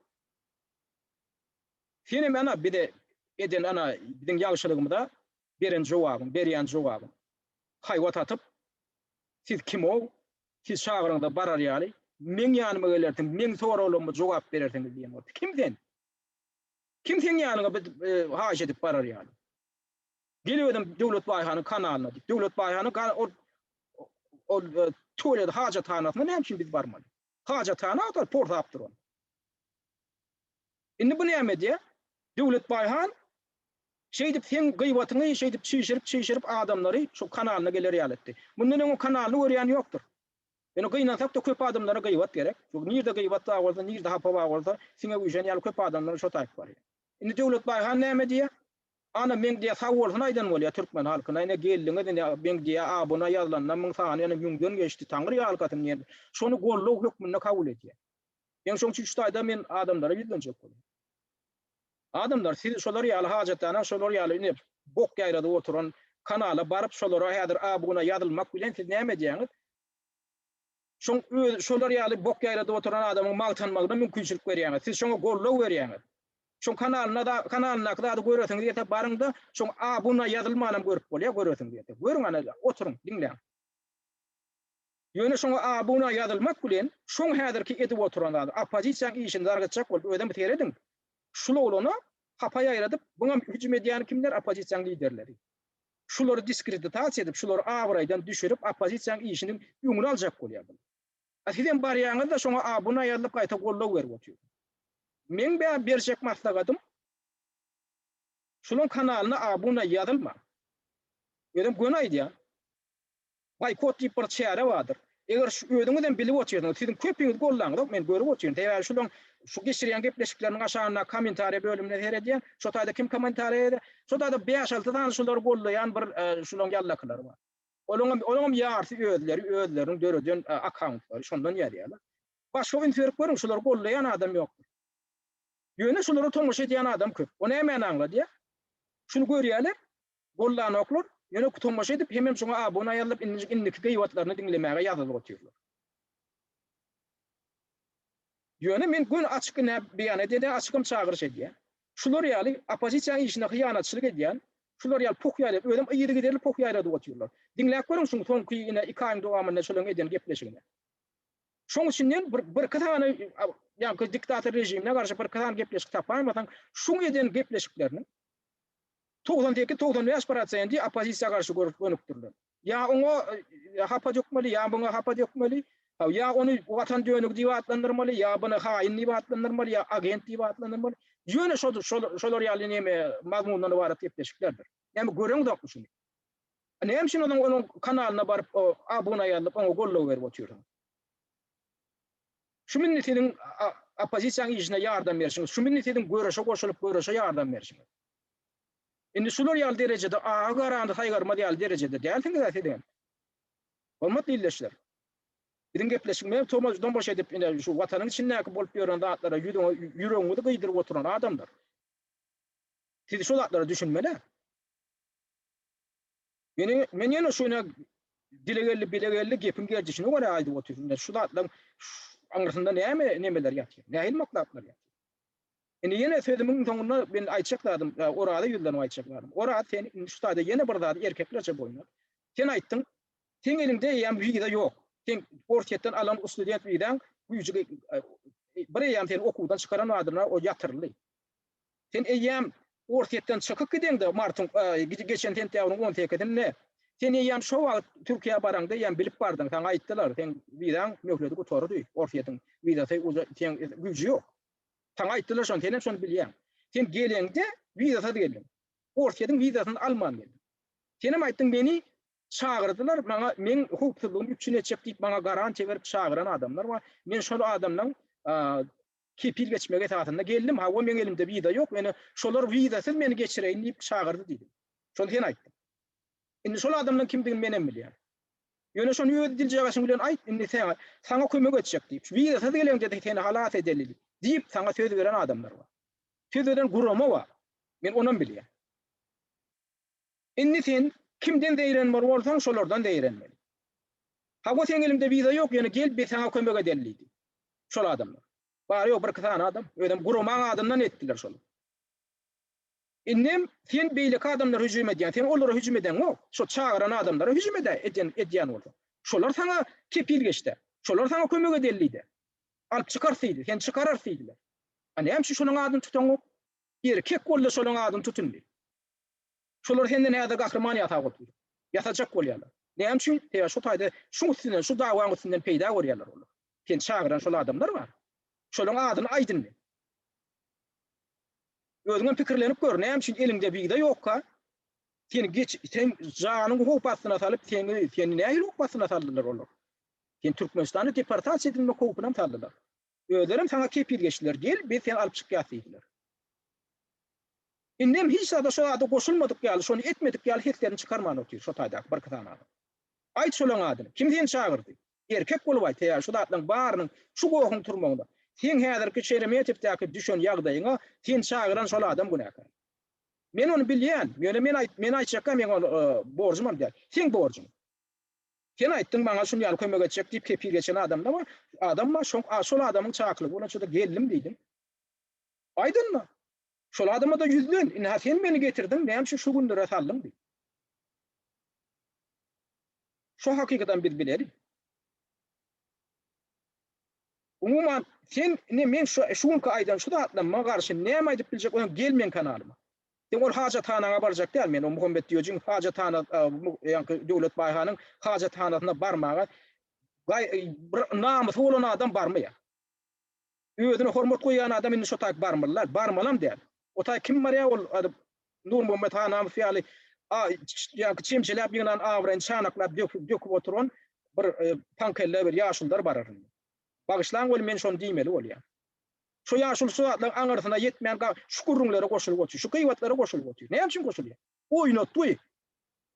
Senem ana bize eden ana biziň ýagşylygymyza beren jogabyň, berýän jogabyň. Haýbat atyp, siz kim-ow, siz çagyryňda barar ýaly, meň ýanyma gelersiň, meň soraglaryma jogap berersiňiz diýen boldy. Kim sen? Kim seň ýanyňa biz haýyş edip barar ýaly? Gel özüm Döwlet Baýhanyň kanalyna diýip. Döwlet Baýhanyň ol ol tualet hajathanasyna näme üçin biz barmaly? Hajathana da porsap duran. Indi bu näme edýär? Döwlet Baýhan şeýdip seň gyýbatyňy şeýdip çişirip çişirip adamlary şu kanalyna geler ýaly etdi. Mundan öň o kanalyny görýän ýokdur. Ýöne gynansak-da köp adamlara gyýbat gerek. Şu nirde gyýbat bar bolsa, nirde hapa bar bolsa, siňek üýşen ýaly köp adamlar şo taýyp barýar. Indi Döwlet Baýhan näme diýýär? Ana meň diýýär sag bolsun aýdan bolýar türkmen halkyna ine geldiňiz ine meň diýýär abuna ýazylanlarymyň sany ine müňden geçdi taňry ýalkasyn diýen şony goldaw hökmünde kabul edýär. Men şoň üçin şu taýda men adamlara ýüzlenjek bolýan. Adamlar siz şolar ýaly hajathana şolar ýaly ine bok ýaýradyp oturan kanala baryp şolara häzir abuna ýazylmak bilen siz näme edýäňiz? Şoň öz şolar ýaly bok ýaýradyp oturan adamyň magtanmagyna mümkinçilik berýäňiz. Siz şoňa goldaw berýäňiz. Şoň kanalyna da kanalyndaky zady göresiňiz gelse baryňda şoň abuna ýazylmanam görüp bolýar göresiňiz gelse. Görüň ana oturyň diňläň. Ýöne şoňa abuna ýazylmak bilen şoň häzirki edip oturan zady oppozisiýaň işini dargatjak bolup özem serediň şul oglana hapa ýaýradyp buňam hüjüm edýäni kimler oppozisiýaň liderleri. Şulary diskreditasiýa edip şulary abraýdan düşürip oppozisiýaň işiniň öňüni aljak bolýar bular. A sizem barýaňyzda şoňa abuna ýazylyp gaýta goldaw berip otyrsyňyz. Meň bä berjek maslahatym şulaň kanalyna abuna ýazylmaň. Özem göni aýdýan. Boýkot diýip bir çäre bardyr. Eger şu özüňizem bilip otyrsyňyz, siziň köpüňiz gollaňyzok, men görüp otyryn. Sebäbi şulaň şu geçirýän gepleşikleriniň aşagynda kommentariýa bölümine seredýän. Şo taýda kim kommentariýa ýazýar? Şo taýda bäş-alty sany şulary gollaýan bir şulaň ýallakylary bar. Olaňam olaňam ýarysy özleri özleriniň döreden akkauntlary, şondan ýazýarlar. Başga üns berip görüň, şulary gollaýan adam ýokdur. Ýöne şulara tomaşa edýän adam köp. O nämäni aňladýar? Şuny görýärler, gollanoklar, ýöne tomaşa edip hemem şoňa abuna ýazylyp indiki gyýbatlaryny diňlemäge ýazylyp otyrlar. Ýöne men göni açyk ine beýan edýän, açykam çagyryş edýän. Şular ýaly oppozisiýanyň işine hyýanatçylyk edýän, şular ýaly poh ýaýradyp, özem yzygiderli poh ýaýradyp otyrlar. Diňläp görüň şuň soňky ine iki aýyň dowamynda şolaryň eden gepleşigini. Şoň içinden bir birki sany ýaňky diktator režimine garşy birki sany gepleşik tapaýmasaň, şuň eden gepleşikleriniň 98, 95 prosenti oppozisiýa garşy gönükdirilen. Ýa oňa hapa dökmeli, ýa muňa hapa dökmeli, ýa ony watan dönügi diýip atlandyrmaly, ýa buny haýyn diýip atlandyrmaly, ýa agent diýip atlandyrmaly. Ýöne şol şolar ýaly neme mazmundan ybarat gepleşiklerdir. Näme göreňzokmy şuny? Näme üçin onuň onuň kanalyna baryp abuna ýazylyp oňa goldaw berip otyrsyň? Şu indi siziň oppozisiýanyň işine ýardam berşiňiz, şu indi siziň göreşe goşulyp göreşe ýardam berşiňiz. Indi şular ýaly derejede agy garany saýgarmaz ýaly derejede dälsiňiz-ä sizem. Hormatly ildeşler! Biziň gepleşigimize tomaşa edip ine şu watanyň içindäki bolup ýören zatlara ýüzüňe ýüregiňizi gyýdyryp oturan adamlar. Siz şu zatlara düşünmeli. Meni men ýene şu ine dile geldi bile geldi gepiň gerdişine görä aýdyp otyryn. Ine şu zatlaryň aňyrsynda näme nemeler ýatyr? Nähili matlaplar ýatyr? Indi ýene sözümiň soňunda men aýtjak zadym, Oraza ýüzlenip aýtjak zadym. Oraz sen indi şu taýda ýene bir zady erkeklerçe boýun al. Sen aýtdyň, seň eliňde eýýäm wiza ýok. Sen Orsýetden alan student wizaň güýji bir eýýäm seni okuwdan çykaran badyna o ýatyryldy. Sen eýýäm Orsýetden çykyp gideňde martyň geçen sentýabryň on sekizinde sen eýýäm şo wagt Türkiýä baraňda eýýäm bilip bardyň, saňa aýtdylar, seň wizaň möhleti gutardy, Orsýetiň wizasy uje seň güýji ýok. Saňa aýtdylar şony, senem şony bilýäň. Sen geleňde wizasyz geldiň. Orsýetiň wizasyny alman geldiň. Senem aýtdyň meni çagyrdylar, maňa meň howpsuzlygymy üpjün etjek diýip maňa garantiýa berip çagyran adamlar bar. Men şol adamlaň kepil geçmegi esasynda geldim. Hawa meň elimde wiza ýok, ýöne şolar wizasyz meni geçireýin diýip çagyrdy diýdiň. Şony sen aýtdyň. Indi şol adamlaň kimdigini menem bilýän. Ýöne şony öz diljagaşyň bilen aýt, indi saňa, saňa kömek etjek diýip, şu wizasyz geleňde-de seni halas edeli diýip saňa söz beren adamlar bar. Söz beren gurama bar. Men onam bilýän. Indi sen kimden zeýrenmeli bolsaň, şolardan zeýrenmeli. Hawa seň eliňde wiza ýok, ýöne gel biz saňa kömek edeli diýdi. Şol adamlar. Bary-ýogy birki sany adam. Özem guramaň adyndan etdiler şony. Indem sen beýleki adamlara hüjüm edýäň, sen olara hüjüm edeňok. Şo çagyran adamlara hüjüm edä, edýän, edýän bolsaň. Şolar saňa kepil geçdä. Şolar saňa kömek edeli diýdä. Alyp çykarys diýdi, seni çykararys diýdiler. A näme üçin şolaň adyny tutaňok? Erkek bolda şolaň adyny tut indi. Şolar senden häzir gahryman ýasap otyr. Ýasajak bolýarlar. Näme üçin? Sebäbi şo taýda şuň üstünden, şu dawaň üstünden peýda görýärler olar. Seni çagyran şol adamlar bar. Şolaň adyny aýt indi. Özüňem pikirlenip gör, näme üçin eliňde wiza ýokka, seni geç, sen janyňy howp astyna salyp, seni, seni nähili howp astyna saldylar olar? Seni Türkmenistana deportasiýa edilmek howpuna saldylar. Özlerem saňa kepil geçdiler, gel, biz seni alyp çykýas diýdiler. Indem hiç zada şo zada goşulmadyk ýaly, şony etmedik ýaly seslerini çykarman otyr şo taýdaky birki sany adam. Aýt şolaň adyny. Kim seni çagyrdy? Erkek bolup aýt, sebäbi şu zatlaryň barynyň şu gohuň turmagyna, seň häzirki Şeremetewdäki düşen ýagdaýyňa seni çagyran şol adam günäkär. Men ony bilýän, ýöne men aýt, men aýtjakka meň ol borjumam däl. Seň borjuň. Sen aýtdyň maňa şun ýaly kömek etjek diýip kepil geçen adam-da bar, adam bar, şoň, şol adamyň çakylygy bolança-da geldim diýdiň. Aýt onda. Şol adama-da ýüzlen, ynha sen meni getirdiň, näme üçin şu günlere saldyň diý. Şo hakykatam biz bileli. Umuman, sen ine men şu şu günki aýdan şu zatlaryma garşy näme aýdyp biljek bolsaň gel meň kanalyma. Sen ol hajathanaňa barjak däl, men o Muhammet Düýejiň hajathana ýaňky Döwlet Baýhanyň hajathanasyna barmaga bir namysy bolan adam barmaýar. Özüne hormat goýýan adam indi şo taýk barmaly däl, barmalam däl. O taý kim barýar ol Nurmuhammet Hanamow ýaly ýaňky çemçeläp ýygnan abraýyny çanaklap döküp oturan bir paňkelle bir ýaşulular barar indi. Bagyşlaň weli men şony diýmeli bolýan. Şo ýaşuly şu zatlaryň aňyrsyna ýetmän şu gürrüňlere goşulyp otyr, şu gybatlara goşulyp otyr. Näme üçin goşulýar? Oýnatgy.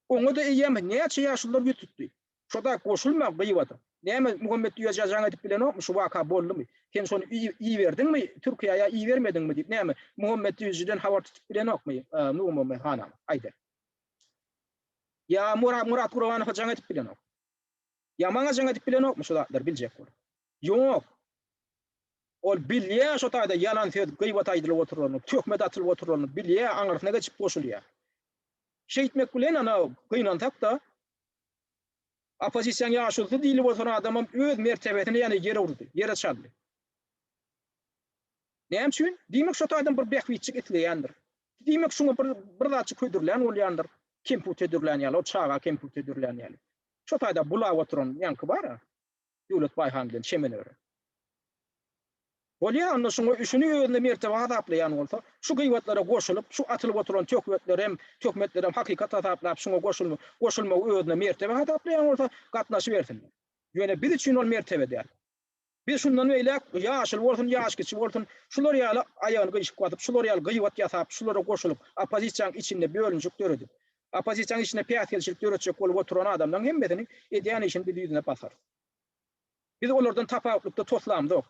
Oňa-da eýýäm näçe ýaşulular ýüz tutdy. Şo-da goşulma gybata. Näme Muhammet Düýejä jaň edip bilenokmy şu waka boldumy? Sen şony iberdiňmi Türkiýä ýa ibermediňmi diýip näme Muhammet Düýejiden habar tutup bilenokmy Nurmuhammet hanam aýda. Ýa Murat Murat Gurbanowa jaň edip bilenok. Ýa maňa jaň edip bilenokmy şu zatlary biljek bolup. Ýok. Ol bilýär şo taýda ýalan söz gybat aýdylyp oturlanyny, töhmet atylyp oturlanyny bilýär, aňyrsyna geçip goşulýar. Şeýtmek bilen ana gynansak-da oppozisiýanyň ýaşulusy diýlip oturan adamam öz mertebesini ýene ýere urdy, ýere çaldy. Näme üçin? Diýmek şo taýdan bir bähbitjik isleýändir. Diýmek şuňa bir bir zatjyk hödürlän bolýandyr. Kemput hödürlän ýaly, o çaga kemput hödürlän ýaly. Şo taýda bulap oturan ýaňky bar-a. Döwlet Baýhan bilen Çemen öre. Bolýa onda şuňa şuny özüne mertebe hasaplaýan bolsa, şu gybatlara goşulyp, şu atylyp oturan töhmetlerem, töhmetlerem hakykat hasaplap şuňa goşulma, goşulmagy özüne mertebe hasaplaýan bolsa, gatnaşybersinler. Ýöne biz üçin ol mertebe däl. Biz şundan beýläk ýaşuly bolsun, ýaş kiçi bolsun, şular ýaly aýagyny gyşyk basyp, şular ýaly gybat ýasap, şulara goşulyp, oppozisiýanyň içinde bölünişik döredip, oppozisiýanyň içinde päsgelçilik döretjek bolup oturan adamlaryň hemmesini edýän işini biz ýüzüne basarys. Biz olardan tapawutlykda toslamzok.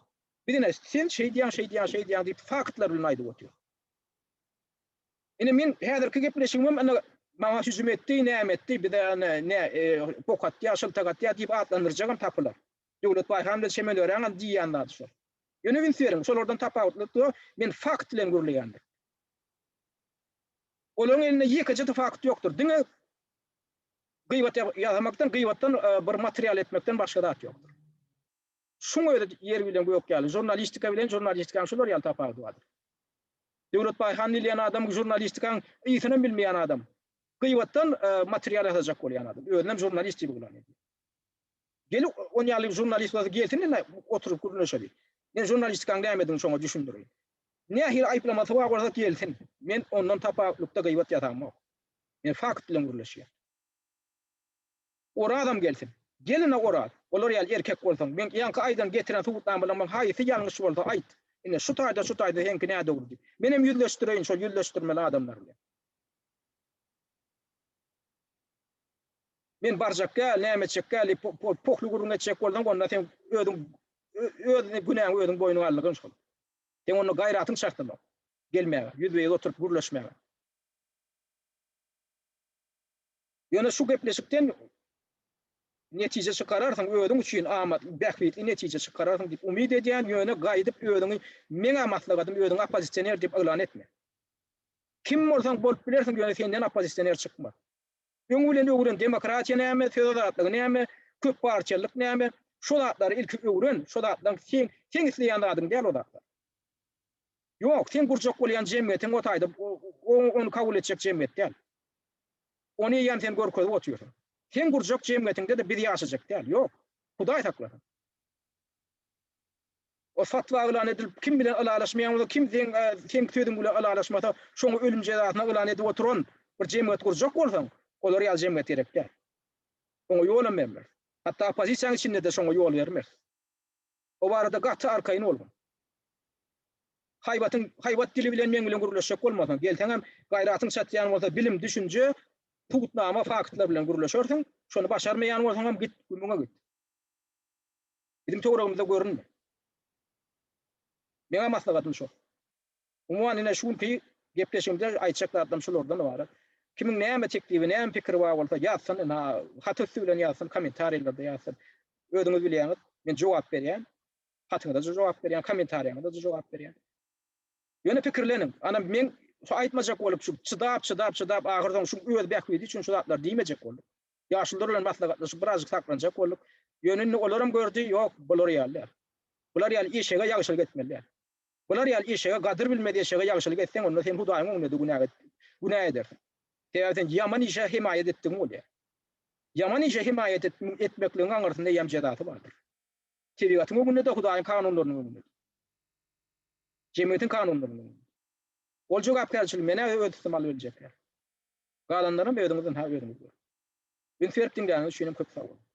Biz ine sen şeýdýäň, şeýdýäň, şeýdýäň diýip faktlar bilen aýdyp otyrys. Ine men häzirki gepleşigimem ine maňa hüjüm etdi, näme etdi, bize ine ne bok atýar, şyltak atýar diýip atlandyrjagam tapylar. Döwlet Baýhan bilen Çemen Öräňem diýýän zady şol. Ýöne üns beriň, şolardan tapawutlykda men fakt bilen gürleýändir. Olaryň elinde ýekeje-de fakt ýokdur. Diňe gybat ýasamakdan, gybatdan bir material etmekden başga zat ýokdur. Şuň özi ýer bilen gök ýaly. Žurnalistika bilen žurnalistikanyň şular ýaly tapawudy bardyr. Döwlet Baýhan diýilýän adam žurnalistikanyň ysynam bilmeýän adam. Gybatdan material ýasajak bolýan adam. Özünem žurnalist diýip yglan edýär. Gel on ýaly žurnalist bolsa gelsin ine oturyp gürleşeli. Men žurnalistikanyň nämedigini şoňa düşündireýin. Nähili aýyplamasy bar bolsa gelsin. Men ondan tapawutlykda gybat ýasamok. Men fakt bilen gürleşýän. Orazam gelsin. Gel ine Oraz. Olar ýaly erkek bolsaň, meň ýaňky aýdan getiren subutnamalaryň haýsy ýalňyş bolsa aýt. Ine şu taýda şu taýda seňki nädogry diýip. Menem ýüzleşdireýin şol ýüzleşdirmeli adamlar bilen. Men barjak däl, näme etjek däl diýip pohly gürrüň etjek bolsaň, onda sen özüň öz günäňi özüň boýnuňa aldygyň şol. Seň onda gaýratyň çatanok gelmäge, ýüzbe-ýüz oturyp gürleşmäge. Ýöne şu gepleşikden netije çykararsyň, özüň üçin amatly, bähbitli netije çykararsyň diýip umyt edýän, ýöne gaýdyp özüňi meň-ä maslahatym özüňi oppozisioner diýip yglan etme. Kim bolsaň bolup bilersiň, ýöne senden oppozisioner çykmaz. Öňi bilen öwren demokratiýa näme, söz azatlygy näme, köp partiýalylyk näme, şo zatlary ilki öwren, şo zatlaryň seň seň isleýän zadyň däl o zatlar. Ýok, seň gurjak bolýan jemgyýetiň o taýda ony kabul etjek jemgyýet däl. Ony eýýäm sen görkezip otyrsyň. Seň gurjak jemgyýetiňde-de biz ýaşajak däl. Ýok. Hudaý saklasyn. O fatwa yglan edilip, kim bilen ylalaşmaýan bolsa, kim seň seň sözüň bilen ylalaşmasa, şoňa ölüm jezasyny yglan edip oturan bir jemgyýet gurjak bolsaň, olar ýaly jemgyýet gerek däl. Oňa ýolam bermeris. Hatda oppozisiýanyň içinde-de şoňa ýol bermeris. O barada gaty arkaýyn bolgun. Haýbatyň, haýbat dili bilen meň bilen gürleşjek bolmasaň, gelseňem gaýratyň çatýan bolsa bilim, düşünje, subutnama, faktlar bilen gürleşersiň, şony başarmaýan bolsaňam git, gümüňe git. Biziň töweregimizde görünme. Meňä maslahatym şo. Umuman ine şu günki gepleşigimde aýtjak zatlarym şulardan ybarat. Kimiň näme teklibi, näme pikiri bar bolsa ýazsyn, ynha hat üsti bilen ýazsyn, kommentariýalarda ýazsyn. Özüňiz bilýäňiz, men jogap berýän. Hatyňyza-da jogap berýän, kommentariýaňyza-da jogap berýän. Ýöne pikirleniň. Ana men şu aýtmajak bolup şu çydap, çydap, çydap ahyrsoňy şuň öz bähbidi üçin şu zatlary diýmejek boldum. Ýaşulular bilen maslahatlaşyp birazjyk saklanjak bolduk. Ýöne indi olaram gördi, ýok, bular ýaly däl. Bular ýaly eşege ýagşylyk etmeli däl. Bular ýaly eşege, gadyr bilmez eşege ýagşylyk etseň, onda sen Hudaýyň öňünde-de günä günä edersiň. Sebäbi sen ýaman işe hemaýat etdigiň bolýar. Ýaman işe hemaýat etmekligiň aňyrsynda eýýäm jezasy bardyr. Tebigatyň öňünde-de, Hudaýyň kanunlarynyň öňünde-de. Jemgyýetiň kanunlarynyň öňünde. Ol jogapkärçiligi men-ä öz üstüme alyp biljek däl. Galanlaram özüňiz ynha özüňiz görüň. Üns berip diňläniňiz üçinem köp sag boluň.